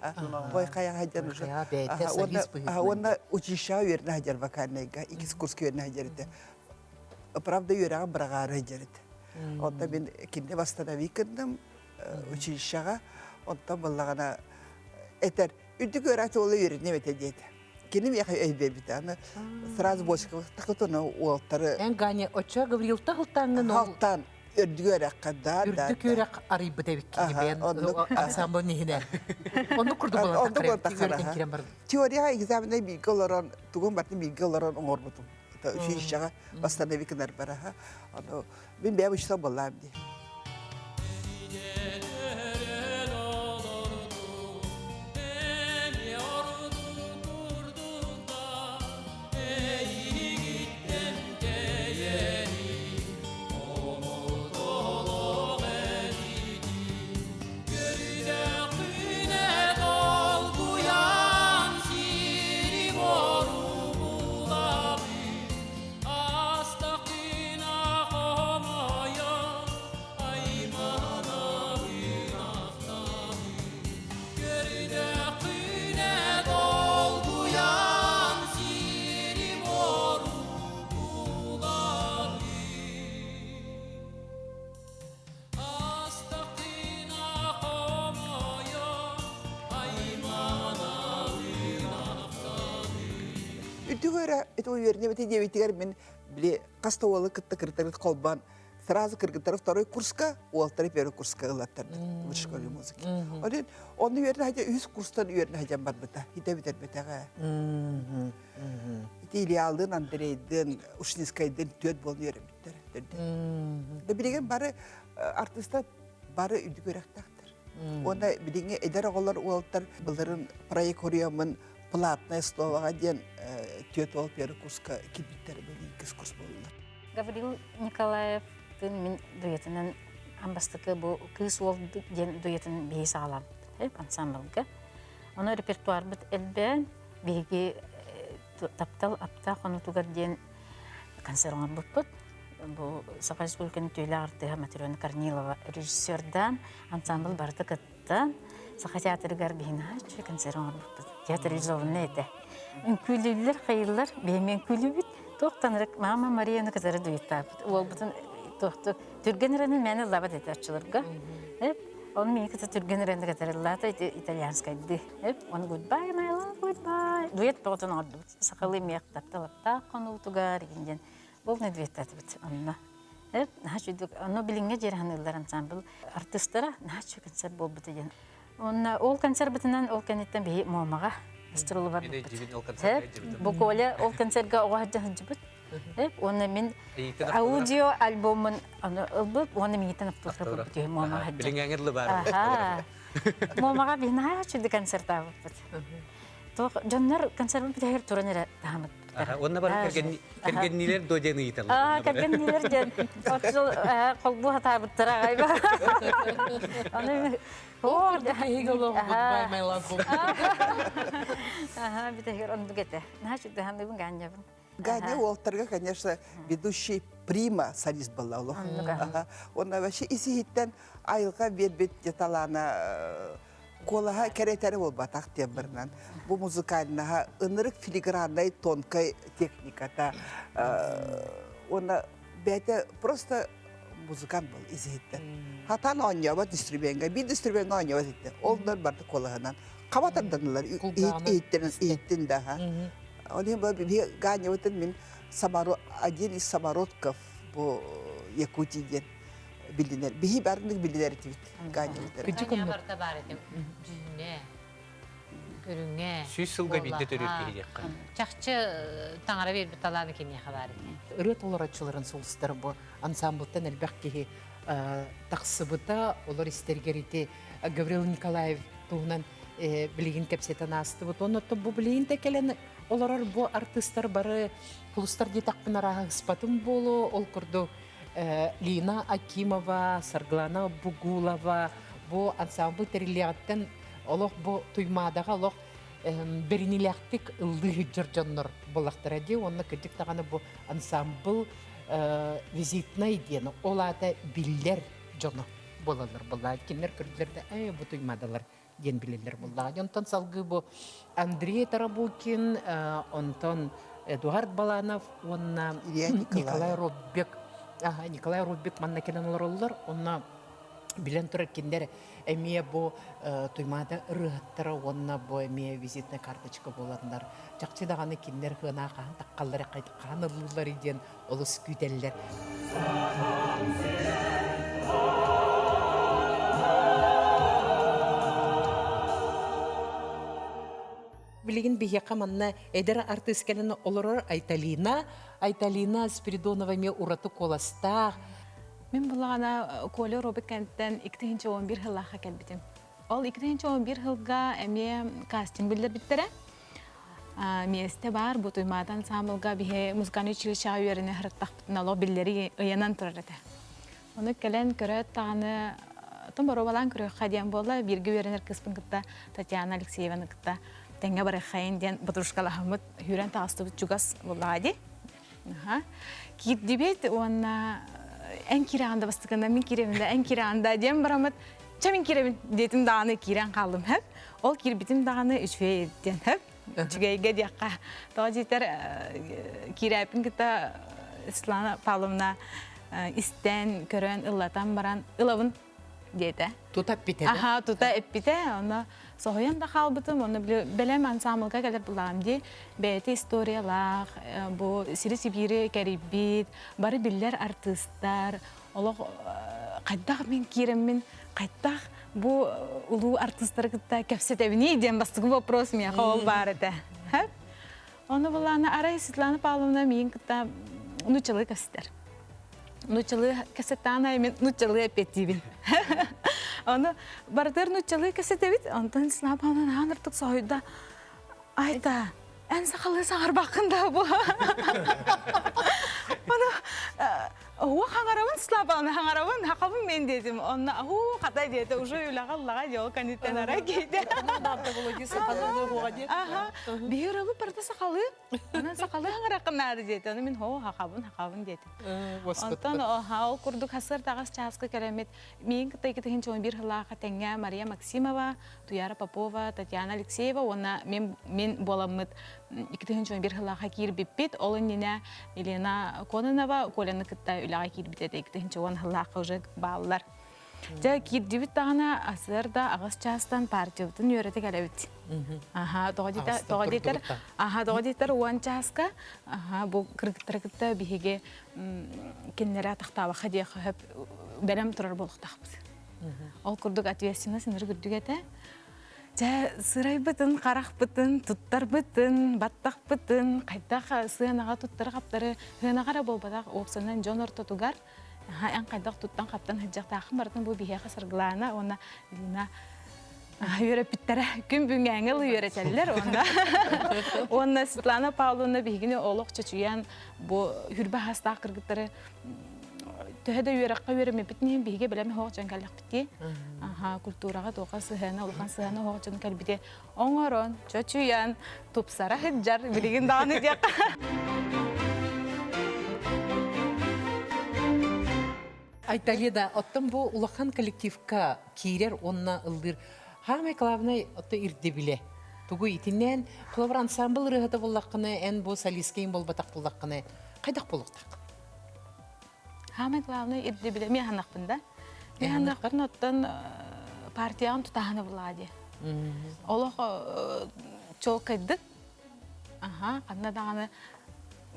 Той хайаҕа диэн уже. Бэйэтэ солист быһыытынан. Уонна училищеҕа үөрэнэ сылдьар вокальнайга, иккис курска үөрэнэ сылдьар этэ. Правда үөрэҕин быраҕаары сылдьар этэ. Онто мин кинини восстановить гынным училищеҕа. Онтон буоллаҕына этэр үрдүк үөрэх уола үөрэниэм этэ диэтэ. Кини миэхэ өйдөбүтэ. Аны сразу бочка такытына уолтары. Эн Ганя, оччо Гаврилта халтааҥҥын ол Халтаан үрдүк үөрэххэ да да. Үрдүк үөрэх арыйбыт эбиккини бэйэн ансамбль иһинэн. Оннук курдук буолан таххара киирэн бардым. Теорияҕа экзамены бииргэ олорон, тугун барытын бииргэ олорон оҥорбутум. Училищеҕа восстанови гынар бараха. Ону мин бэйэм учуутал буоллаам дии. Үрдүк өрө ити үөрэнэбит диэбитигэр мин били хас да уолу кытта кыргыттарбыт холбоон сразу кыргыттары второй курска, уолтары первый курска ылаттардым в школе музыки. Онон онну үөрэнэ сылдьан үһүс курстан үөрэнэ сылдьан барбыта. Итэ бүтэрбэтэҕэ. Ити Ильялыын, Андрейдыын, Ушницкайдыын түөрт буолан үөрэммиттэр. Да билигин бары артыыстар бары үрдүк үөрэхтээхтэр. Уонна билиҥҥи эдэр оҕолор уолтар былырын проект хоруйаммын платное словоҕа диэн түөрт уол первый курска киирбиттэр били иккис курс буоллулар. Гаврил Николаевтыын мин дуэтынан аан бастакы бу кыыс уол диэн дуэтын биһиги саҕалаабыппыт ансамблга. Ону репертуарбыт элбээн биһиги таптал аптаах хонуутугар диэн концерт оҥорбуппут. Бу Саха Республикатын түүлээх артыыһа Матрена Корнилова режиссердаан ансамбль барыта кыттан Саха театрыгар биһиги наһаа концерт оҥорбуппут. Театрализованный этэ. Үҥкүүлүүллэр, хайыыллар, биһиги үҥкүүлүүбүт. Туохтан эрэ мама Марияны кытары дуэттаабыт. Уолбутун туохту түргэн эрэнин мээнэ ыллаабат этэ оччолорго. Оны мин кытта түргэн эрэнин кытары ыллаата итальянскайды. Оны goodbye my love goodbye. Дуэт тоҕотун оҥордубут. Сахалыы миэх тапталаптаах хонуутугар диэн полный дуэттаатыбыт онно. Наһаа үчүгэй. Ону билиҥҥэ дьиэр ханыыллар ансамбл артыыстара наһаа үчүгэй концерт буолбута диэн. Уонна ол концербытынан ол кэнниттэн биһи Муомаҕа гастролу барбыппыт. Бу Коля ол концерга оҕо сылдьан сылдьыбыт. Уонна мин аудио альбоммун аны ылбыт уонна миигиттэн автограф ылбыт үһү Муомаҕа сылдьан. Билиҥҥээҥи дылы баар. Муомаҕа биһи наһаа үчүгэй концертаабыппыт. Туох дьоннор концерт бүтэһигэр туран эрэ таһамыт. Уонна бары кэргэнниилэр дуо диэн ыйыталлар. Аа, кэргэнниилэр диэн оччол холбуу хатаабыттара аҕай. Аны Оо, киһиги олоҕу goodbye my love. Аха, бүтэһигэр оннук этэ. Наһаа үчүгэй ханыыбын Гаанньабын. Ганя уолтарга, конечно, ведущий прима солист была олох. Он вообще исиһиттэн айылҕа биэрбит талаана куолаһа кэрэтэрэ буолбатах тембрынан. Бу музыкальнаһа ынырык филиграннай тонкай техниката уонна бэйэтэ просто музыкант был изиһиттэн. Хатан оонньообот инструментга, биир инструментга оонньообот итте. Ол да барда куолаһынан. Хаба тарданылар иһиттин иһиттин да. Ол иһин бу Ганябытын мин один из самородков бу Якутии диэн билинэр. Биһи барынык билинэр этибит Ганябытын. Ганя барыта баар этим. Дьүһүнэ, көрүҥэ. Сүүс сылга биирдэ төрүүр киһи диэххэ. Чахчы таҥара биэрбит талааны киниэхэ баар этэ. Ырыа толорооччуларын сулустара бу ансамблтан элбэх киһи тахсыбыта, олор истэригэр ити Гаврил Николаев туһунан билигин кэпсэтэн аастыбыт. Онон бу билигин да кэлэн олорор бу артыыстар бары кулустар диэтэхпин арааһа ыспатым буолуо. Ол курдук Лина Акимова, Саргылана Бугулова бу ансамбль тэриллиэҕиттэн олох бу Туймаадаҕа олох бэриниилээхтик ыллыы сылдьар дьоннор буоллахтара дии. Уонна кырдьык даҕаны бу ансамбл визитнай диэн ол аата биллэр дьоно буолаллар буоллаҕа. Кинилэр көрдүлэр да ээ бу Туймаадалар диэн билэллэр буоллаҕа. Онтон салгыы бу Андрей Тарабукин, онтон Эдуард Баланов уонна Николай Роббек Николай Роббек манна кэлэн олороллор. Онно билэн турар кинилэр эмиэ бу Туймаада ырыаһыттара уонна бу эмиэ визитная карточка буоланнар чахчы даҕаны кинилэр хыанаа хаһан таххаллар хаһан ыллыыллар диэн олус күүтэллэр. Билигин биһиэхэ манна эдэр артыыс кэлэн олорор Айталина. Айталина Спиридонова эмиэ ураты куоластаах. Мин булаҕана Коля Робик кэнниттэн 2011 сыллаахха кэлбитим. Ол 2011 сылга эмиэ кастинг биллэрбиттэрэ. Миэстэ баар бу Туймаада ансамблга биһи музыкальный училищеҕа үөрэнэ сырыттахпытына олох биллэри ыйанан турар этэ. Ону кэлэн көрөөт даҕаны тым боруобалаан көрүөххэ диэн буолла. Бииргэ үөрэнэр кыыспын кытта Татьяна Алексееваны кытта тэҥҥэ барыаххайын диэн подружкалаһаммыт сүүрэн таҕыстыбыт чугас буоллаҕа дии. Киирдибит уонна эн киирэҕин да бастакынан мин киирэбин да эн киирэҕин да диэн бараммыт чэ мин киирэбин диэтим даҕаны киирэн хааллым хөп ол киирбитим даҕаны үчүгэй диэн хөп үчүгэйгэ диэххэ тоҕо диэтэр киирээппин кытта Светлана Павловна истэн көрөн ыллатан баран ылабын. диэтэ. Тута эппитэ. Аха, тута эппитэ. Онно соһуйан да хаалбытым, онно били бэлэм ансаамбылга кэлэр булаам дии. Бэйэтэ историялаах, бу сири-сибиири кэрийбит, бары биллэр артыыстар, олох хайдах мин киирэммин, хайдах бу улуу артыыстары кытта кэпсэтэбиний диэн бастакы вопрос миэхэ ол баар этэ. Ону булаана арай Светлана Павловна миигин кытта нууччалыы кэпсэтэр. Нууччалыы кэпсэттэҕин мен нууччалыы эппиэттиибин. Ону барытыгар нууччалыы кэпсэтэбит, онтон Светлана Павловна наһаа ыныртык соһуйда. Айта, эн сахалыы саҥарбаккын да бу. Ону Оһуох хаҥарабын слабаны хаҥарабын хахабын мен диэтим. Онно ахуу хатай диэтэ уже үлэҕэ ыллаҕа диэ ол кэнниттэн ара киирдэ. Аха биир ылы барыта сахалыы. Онон сахалыы хаҥараххын наада диэтэ. Ону мин хоо хахабын хахабын диэтим. Онтон ол курдук хасыр таҕас чааска кэлэммит миин кытта 2011 сыллаахха тэҥҥэ Мария Максимова, Туяра Попова, Татьяна Алексеева уонна мен мен буоламмыт 2011 сыллаахха киирбиппит. Ол иннинэ Елена Кононова Коляны кытта үлэҕэ киирбит этэ 2010 сыллаахха уже бааллар. Дьэ киирдибит даҕаны асыр да аҕыс чаастан партиябытын үөрэтэ кэлэбит. Аха, тоҕо диэтэр, тоҕо диэтэр, аха, тоҕо диэтэр уон чааска, аха, бу кыргыттары кытта биһиги кинилэри атахтаабакка диэххэ сөп бэлэм турар буолуохтаахпыт. Ол курдук ответственность ынырык үрдүк этэ. Дьэ, сырайбытын, харахпытын, туттарбытын, баттахпытын, хайдах сыанаҕа туттары-хаптары, сыанаҕа эрэ буолбатах, уопсанан дьон ортотугар эн хайдах туттан-хаптан сылдьыахтааххын барытын бу биһиэхэ Саргылаана уонна Лина үөрэппиттэрэ. Күн бүгүҥҥээҥи ылы үөрэтэллэр уонна уонна Светлана Павловна биһигини олох чочуйан бу хүрбэ хаастаах кыргыттары төһө да үөрэххэ үөрэммиппитин иһин биһиги бэлэм оһох дьон кэллэхпит дии. Аха, культураҕа туохха сыһыана, улахан сыһыана оһох дьон кэлбити оҥорон, чочуйан, тупсара сылдьар билигин даҕаны диэххэ. Айталида, оттон бу улахан коллективка киирэр уонна ыллыыр Самый главный отто ирдэбилэ. Тугу итиннээн, холобур ансамбл ырыаһыта буллаххына, эн бу солисткаин буолбатах буллаххына, хайдах буолуохтаах? Самый главный ирдэбилэ мен ханахпын да. Мен ханахпын оттон партияҕын тутаһаны булаа дии. Олох чуолкайдык аха ханна даҕаны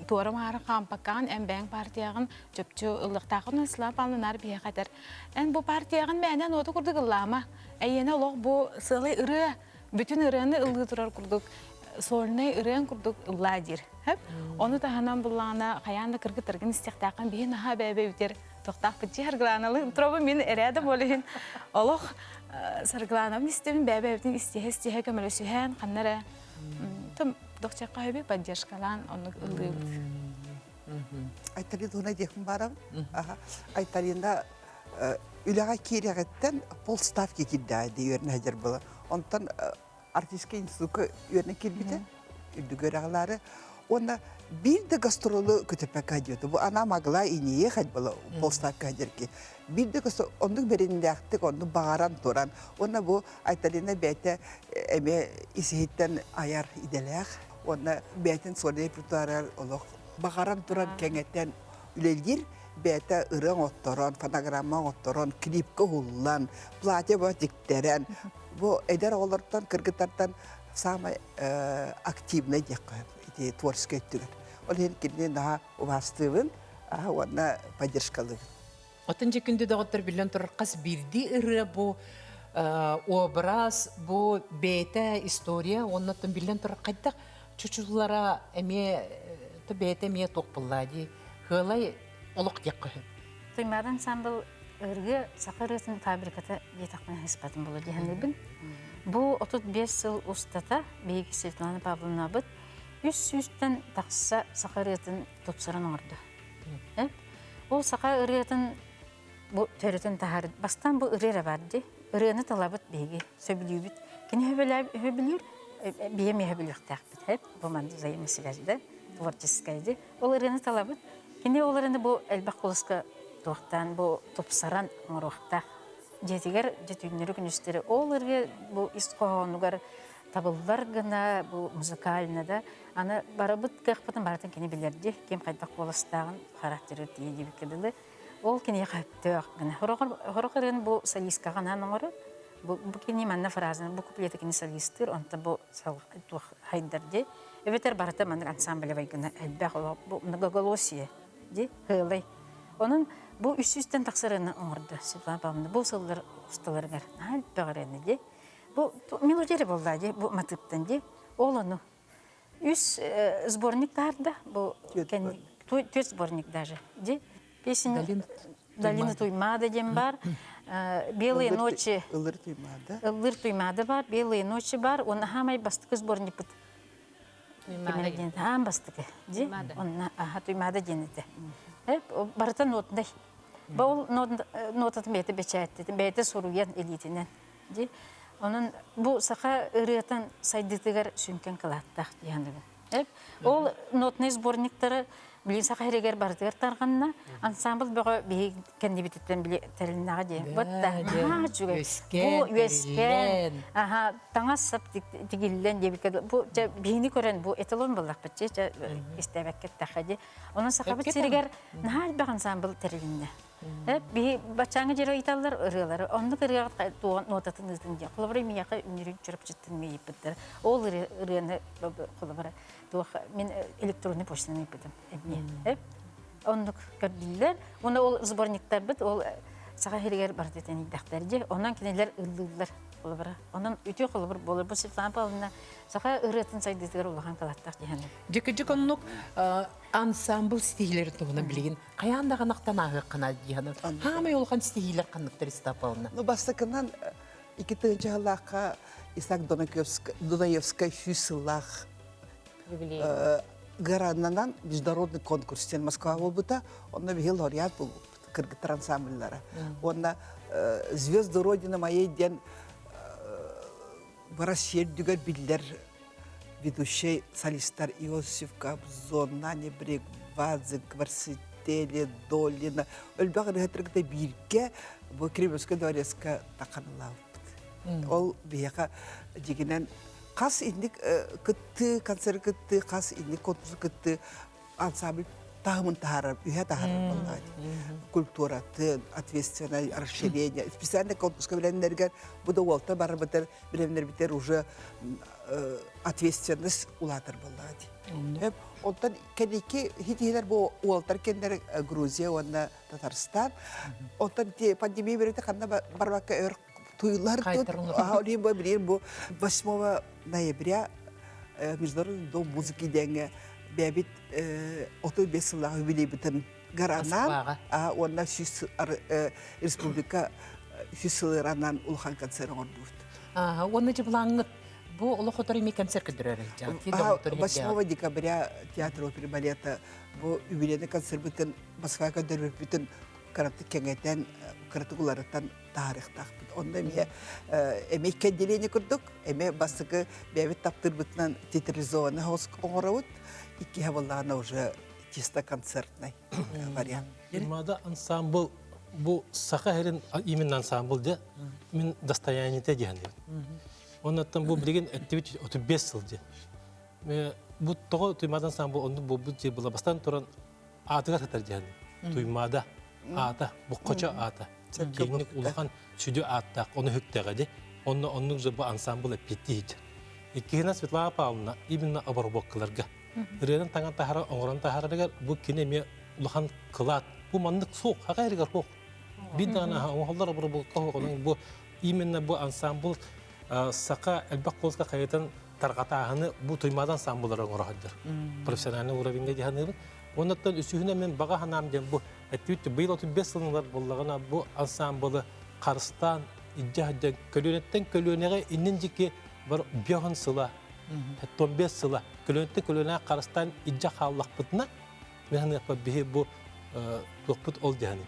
туора-маары хаампаккаҕын эн бэйэҥ партияҕын чопчу ыллыктааххын Светлана Павловна наар биһиэхэ этэр. Эн бу партияҕын мээнэ нуота курдук ыллаама. Эйиэнэ олох бу сыалай ырыа бүтүн ырыаны ыллыы турар курдук сольнай ырыаҥ курдук ыллаа диир. Ону таһынан буллаҕына хайаан да кыргыттаргын истиэхтээххин биһи наһаа бэйбэ бүтэр тохтаахпыт дии Саргылааналы туробу мин эрээдэ буолиһин олох Саргылаанабын истэбин бэйбэбитин истиһэ-истиһэ көмөлөсүһэн ханна эрэ тым дохчахха хөбү поддержкалаан оннук ыллыыбыт. Айталина диэхин баарабын. Айталина үлэҕэ киирэҕиттэн полставки киирдэҕэ дии үөрэнэ сылдьар буола. Онтон артистскай институкка үөрэнэ киирбитэ, үрдүк үөрэҕилаары. Уонна биир да гастролу көтөппөккө диэбитэ. Бу она могла и не ехать было полставка дьэрки. Биир да оннук бэриннээхтик, оннук баҕаран туран. Уонна бу Айталина бэйэтэ эмиэ ис-иһиттэн айар идэлээх. Уонна бэйэтин сольнай репертуарыгар олох баҕаран туран кэҥэтэн үлэлиир бэйэтэ ырыа оҥотторон, фонограмма оҥотторон, клипка уһуллан, платье бо тиктэрэн, бу эдэр оҕолортон, кыргыттартан самай активнай диэххэ ити творческий өттүгэр. Ол иһин кинини наһаа убаастыыбын уонна поддержкалыыбын. Оттон дьэ күндү доҕоттор биллэн турар хас биирдии ырыа бу образ, бу бэйэтэ история уонна оттон биллэн турар хайдах чучуллара эмиэ бэйэтэ эмиэ туох буоллаа дии Кыалай олох диэххэ сөп. Туймаада ансамбл ырыа саха ырыатын фабриката диэтэхпинэ сыспатын буолуо дии саныыбын. Бу 35 сыл устата биһиги Светлана Павловнабыт үс сүүстэн тахса саха ырыатын тупсаран оҥордо. Ол саха ырыатын бу төрүтүн таһаар бастаан бу ырыа эрэ бар дии. Ырыаны талабыт биһиги, сөбүлүүбүт. Кини сөбүлүүр, биһи эмиэ сөбүлүөхтээхпит. Бу манна взаимосвязь да, творческая дии. Ол ырыаны талабыт. Кини ол ырыаны бу элбэх кулуска туохтаан бу тупсаран оҥоруохтаах. Дьиэтигэр дьэ түүннэри-күнүстэри ол ырыа бу ис хоһоонугар табыллар гына бу музыкально да аны барыбыт кыахпытын барытын кини билэрди ким хайдах куоластааҕын характеры тиийэ диэбиккэ дылы. Ол киниэхэ сөптөөх гына. Хорох ырыаны бу солисткаҕа анаан оҥорор. Бу, бу кини манна фразаны, бу куплеты кини солистыыр, онтон бу туох хайдар дии. Эбэтэр барыта маннык ансамблевай гына элбэх бу многоголосие дии, һыалай. Онон бу үс сүүстэн тахса ырыаны оҥордо Светлана Павловна. Бу сыллар усталарыгар наһаа элбэх ырыаны дии. Бу мелодия эрэ буолла дии, бу матыыптан дии. Ол ону үс сборник таарда, бу түөрт сборник даже дии. Песня Долина Туймаада диэн бар. Белые ночи. Ыллыр Туймаада. Ыллыр Туймаада бар, Белые ночи бар. Онна хаамай бастакы сборникпыт. Туймаада. Хаам бастакы. Ди. Онна аха Туймаада диэн этэ. Барыта нотнай. Ол нотатын бэйэтэ бэчээттэтин, бэйэтэ суруйан илиитинэн. Ди. Онон бу саха ырыатын сайдыытыгар сүҥкэн кылааттаах диэн Ол нотнай сборниктары билин саха сиригэр барытыгар тарҕанна. Ансамбль бөҕө биһиги кэннибититтэн били тэрилиннэҕэ диэн. Вот да, наһаа үчүгэй. Бу үөскээн, аха, таҥас сап тигиллэн диэбиккэ бу дьэ биһини көрөн бу эталон буоллахпыт дьэ истээбэккэ эттэххэ дии. Онон сахабыт сиригэр наһаа элбэх ансамбль тэрилиннэ. Биһи баччааҥҥы дьиэри ыйыталлар ырыалары. Оннук ырыаҕыт туоҕун нуотатын ыытын диэн. Холобура, миэхэ үнүрүүн Чурапчыттан ыйыппыттар. Ол ырыаны холобура туох мин электронный почтаны ыйыппытым эмиэ. Оннук көрдүллэр. Уонна ол сборниктарбыт ол саха сиригэр барыта тэнийдэхтэр дии. Онон кинилэр ыллыыллар холобура. Онон үтүө холобур буолар. Бу Светлана Павловна саха ырыатын сайдыытыгар улахан кылааттаах диэн. Дьикидьик оннук ансамбль стихилерин туһунан билигин Хайаан даҕаны ахтан ааһыаххына дии саныыр. Хаамай улахан ситиһиилэр ханныктар Истапална? Ну, бастакынан 2 сыллаахха Исаак Дунаевскай 100 сыллаах гараннанан международный конкурс диэн Москва буолбута. Онно биһи лауреат буолбуппут кыргыттар ансамбльлара. Уонна «Звезды Родины моей» диэн Россия үрдүгэр биллэр ведущай солистар Иосиф Кобзон, Наня Брегвадзе, Кварцители, Долина өлбөх ырыһыттаргыта бииргэ бу Кремлевскай дворецка таханылаабыппыт. Ол биһиэхэ дьигинэн хас инник кыттыы, концерт кыттыы, хас инник конкурс кыттыы ансамбль таһымын таһаарар, үһэ таһаарар буоллаҕа Культуратын, ответственное расширение. Специально конкурска билэннэригэр бу да уолта барбытар, билэннэрбитер уже ответственность улаатар буоллаҕа дии. Онтон кэнники хитиһилэр бу уолтар кэннэр Грузия уонна Татарстан. Онтон пандемия берете ханна барбакка өр туйлар тут. Бу билин бу 8 ноября Международный дом музыки диэҥҥэ бэйэбит 35 сыллаах юбилейбытын гаранан уонна сүүс республика 100 сылыранан улахан концерт оҥордубут. Уонна дьыбылааҥҥыт бу олох отор ими концерт көрдөрөр 8 декабря театр оперы балета бу юбилейный концерт Москва көрдөрбүппүтүн кыратык кэҥэтэн, кыратык уларытан таһаарыахтаахпыт. Онно эмиэ эмиэ икки отделение курдук, эмиэ бастакы бэйэбит таптыырбытынан театрализованный оҥоробут, иккиһэ буоллаҕына уже чисто концертный вариант. Ирмада ансамбл бу саха сирин именно ансамбл дьэ мин достояниета диэн Оннуттан бу билигин эттибит 35 сыл дьэ. Бу тоҕо Туймаада ансамбл оннук буолбут дии була бастан туран аатыгар сытар диэн Туймаада аата буккочо аата киэҥник улахан сүдү ааттаах ону хүктэҕэ ди онно оннук же бу ансамбл эппиэттии иһдьэр иккиһинэн Светлана Павловна именно обработкаларга ырыанан таҥан таһара оҥорон таһарарыгар бу кини эмиэ улахан кылаат бу маннык суох хака эригэр суох биир даҕаны оҥоһуллар обработка онон бу именно бу ансамбл саха элбэх куоласка хайытан тарҕатааһыны бу Туймаада ансамбллара оҥоро сылдьар. Профессиональный уровеньга дьаһаныыбын. Оннуттан үсүһүнэн мин баҕа санаам диэн бу эттибит быйыл 35 сылынар буоллаҕына бу ансамблы харыстаан илдьэ сылдьан көлүөнэттэн көлүөнэҕэ иннин дьикки бар 5 сыла 15 сыла көлүөнэттэн көлүөнэҕэ харыстаан илдьэ хааллахпытына мин саныахпар биһи бу туохпут ол дьаһаныым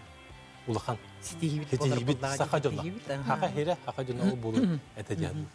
улахан ситиһиибит саха дьоно хаха хирэ хаха дьоно ол буолуо этэ дьаһаныым.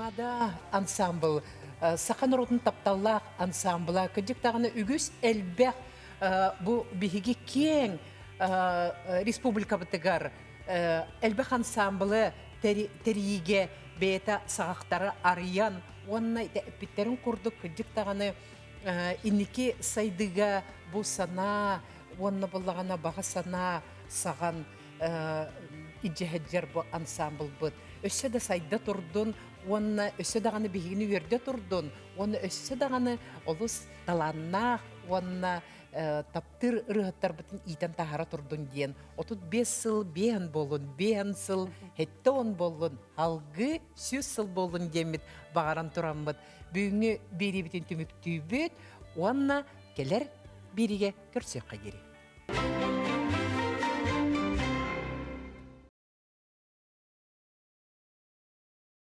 Туймаада ансаамбыл саха норуотун тапталлаах ансаамбыла кырдьык даҕаны үгүс элбэх бу биһиги киэҥ республикабытыгар элбэх ансаамбылы тэрийиигэ бэйэтэ саҕахтары арыйан уонна эппиттэрин курдук кырдьык даҕаны инники сайдыыга бу санаа уонна буллаҕына баҕа санаа саҕан илдьэһэддьэр бу ансаамбылбыт өссө да сайда турдун уонна өссө даҕаны биһигини үөрдэ турдун уонна өссө даҕаны олус талааннаах уонна таптыыр ырыаһыттарбытын иитэн таһаара турдун диэн 35 сыл биэһэн буоллун биэһэн сыл хэттэ он буоллун алгыы 100 сыл буоллун диэммит баҕаран тураммыт бүгүҥҥү биэриибитин түмүктүүбүт уонна кэлэр биэриигэ көрсүөххэ диэри.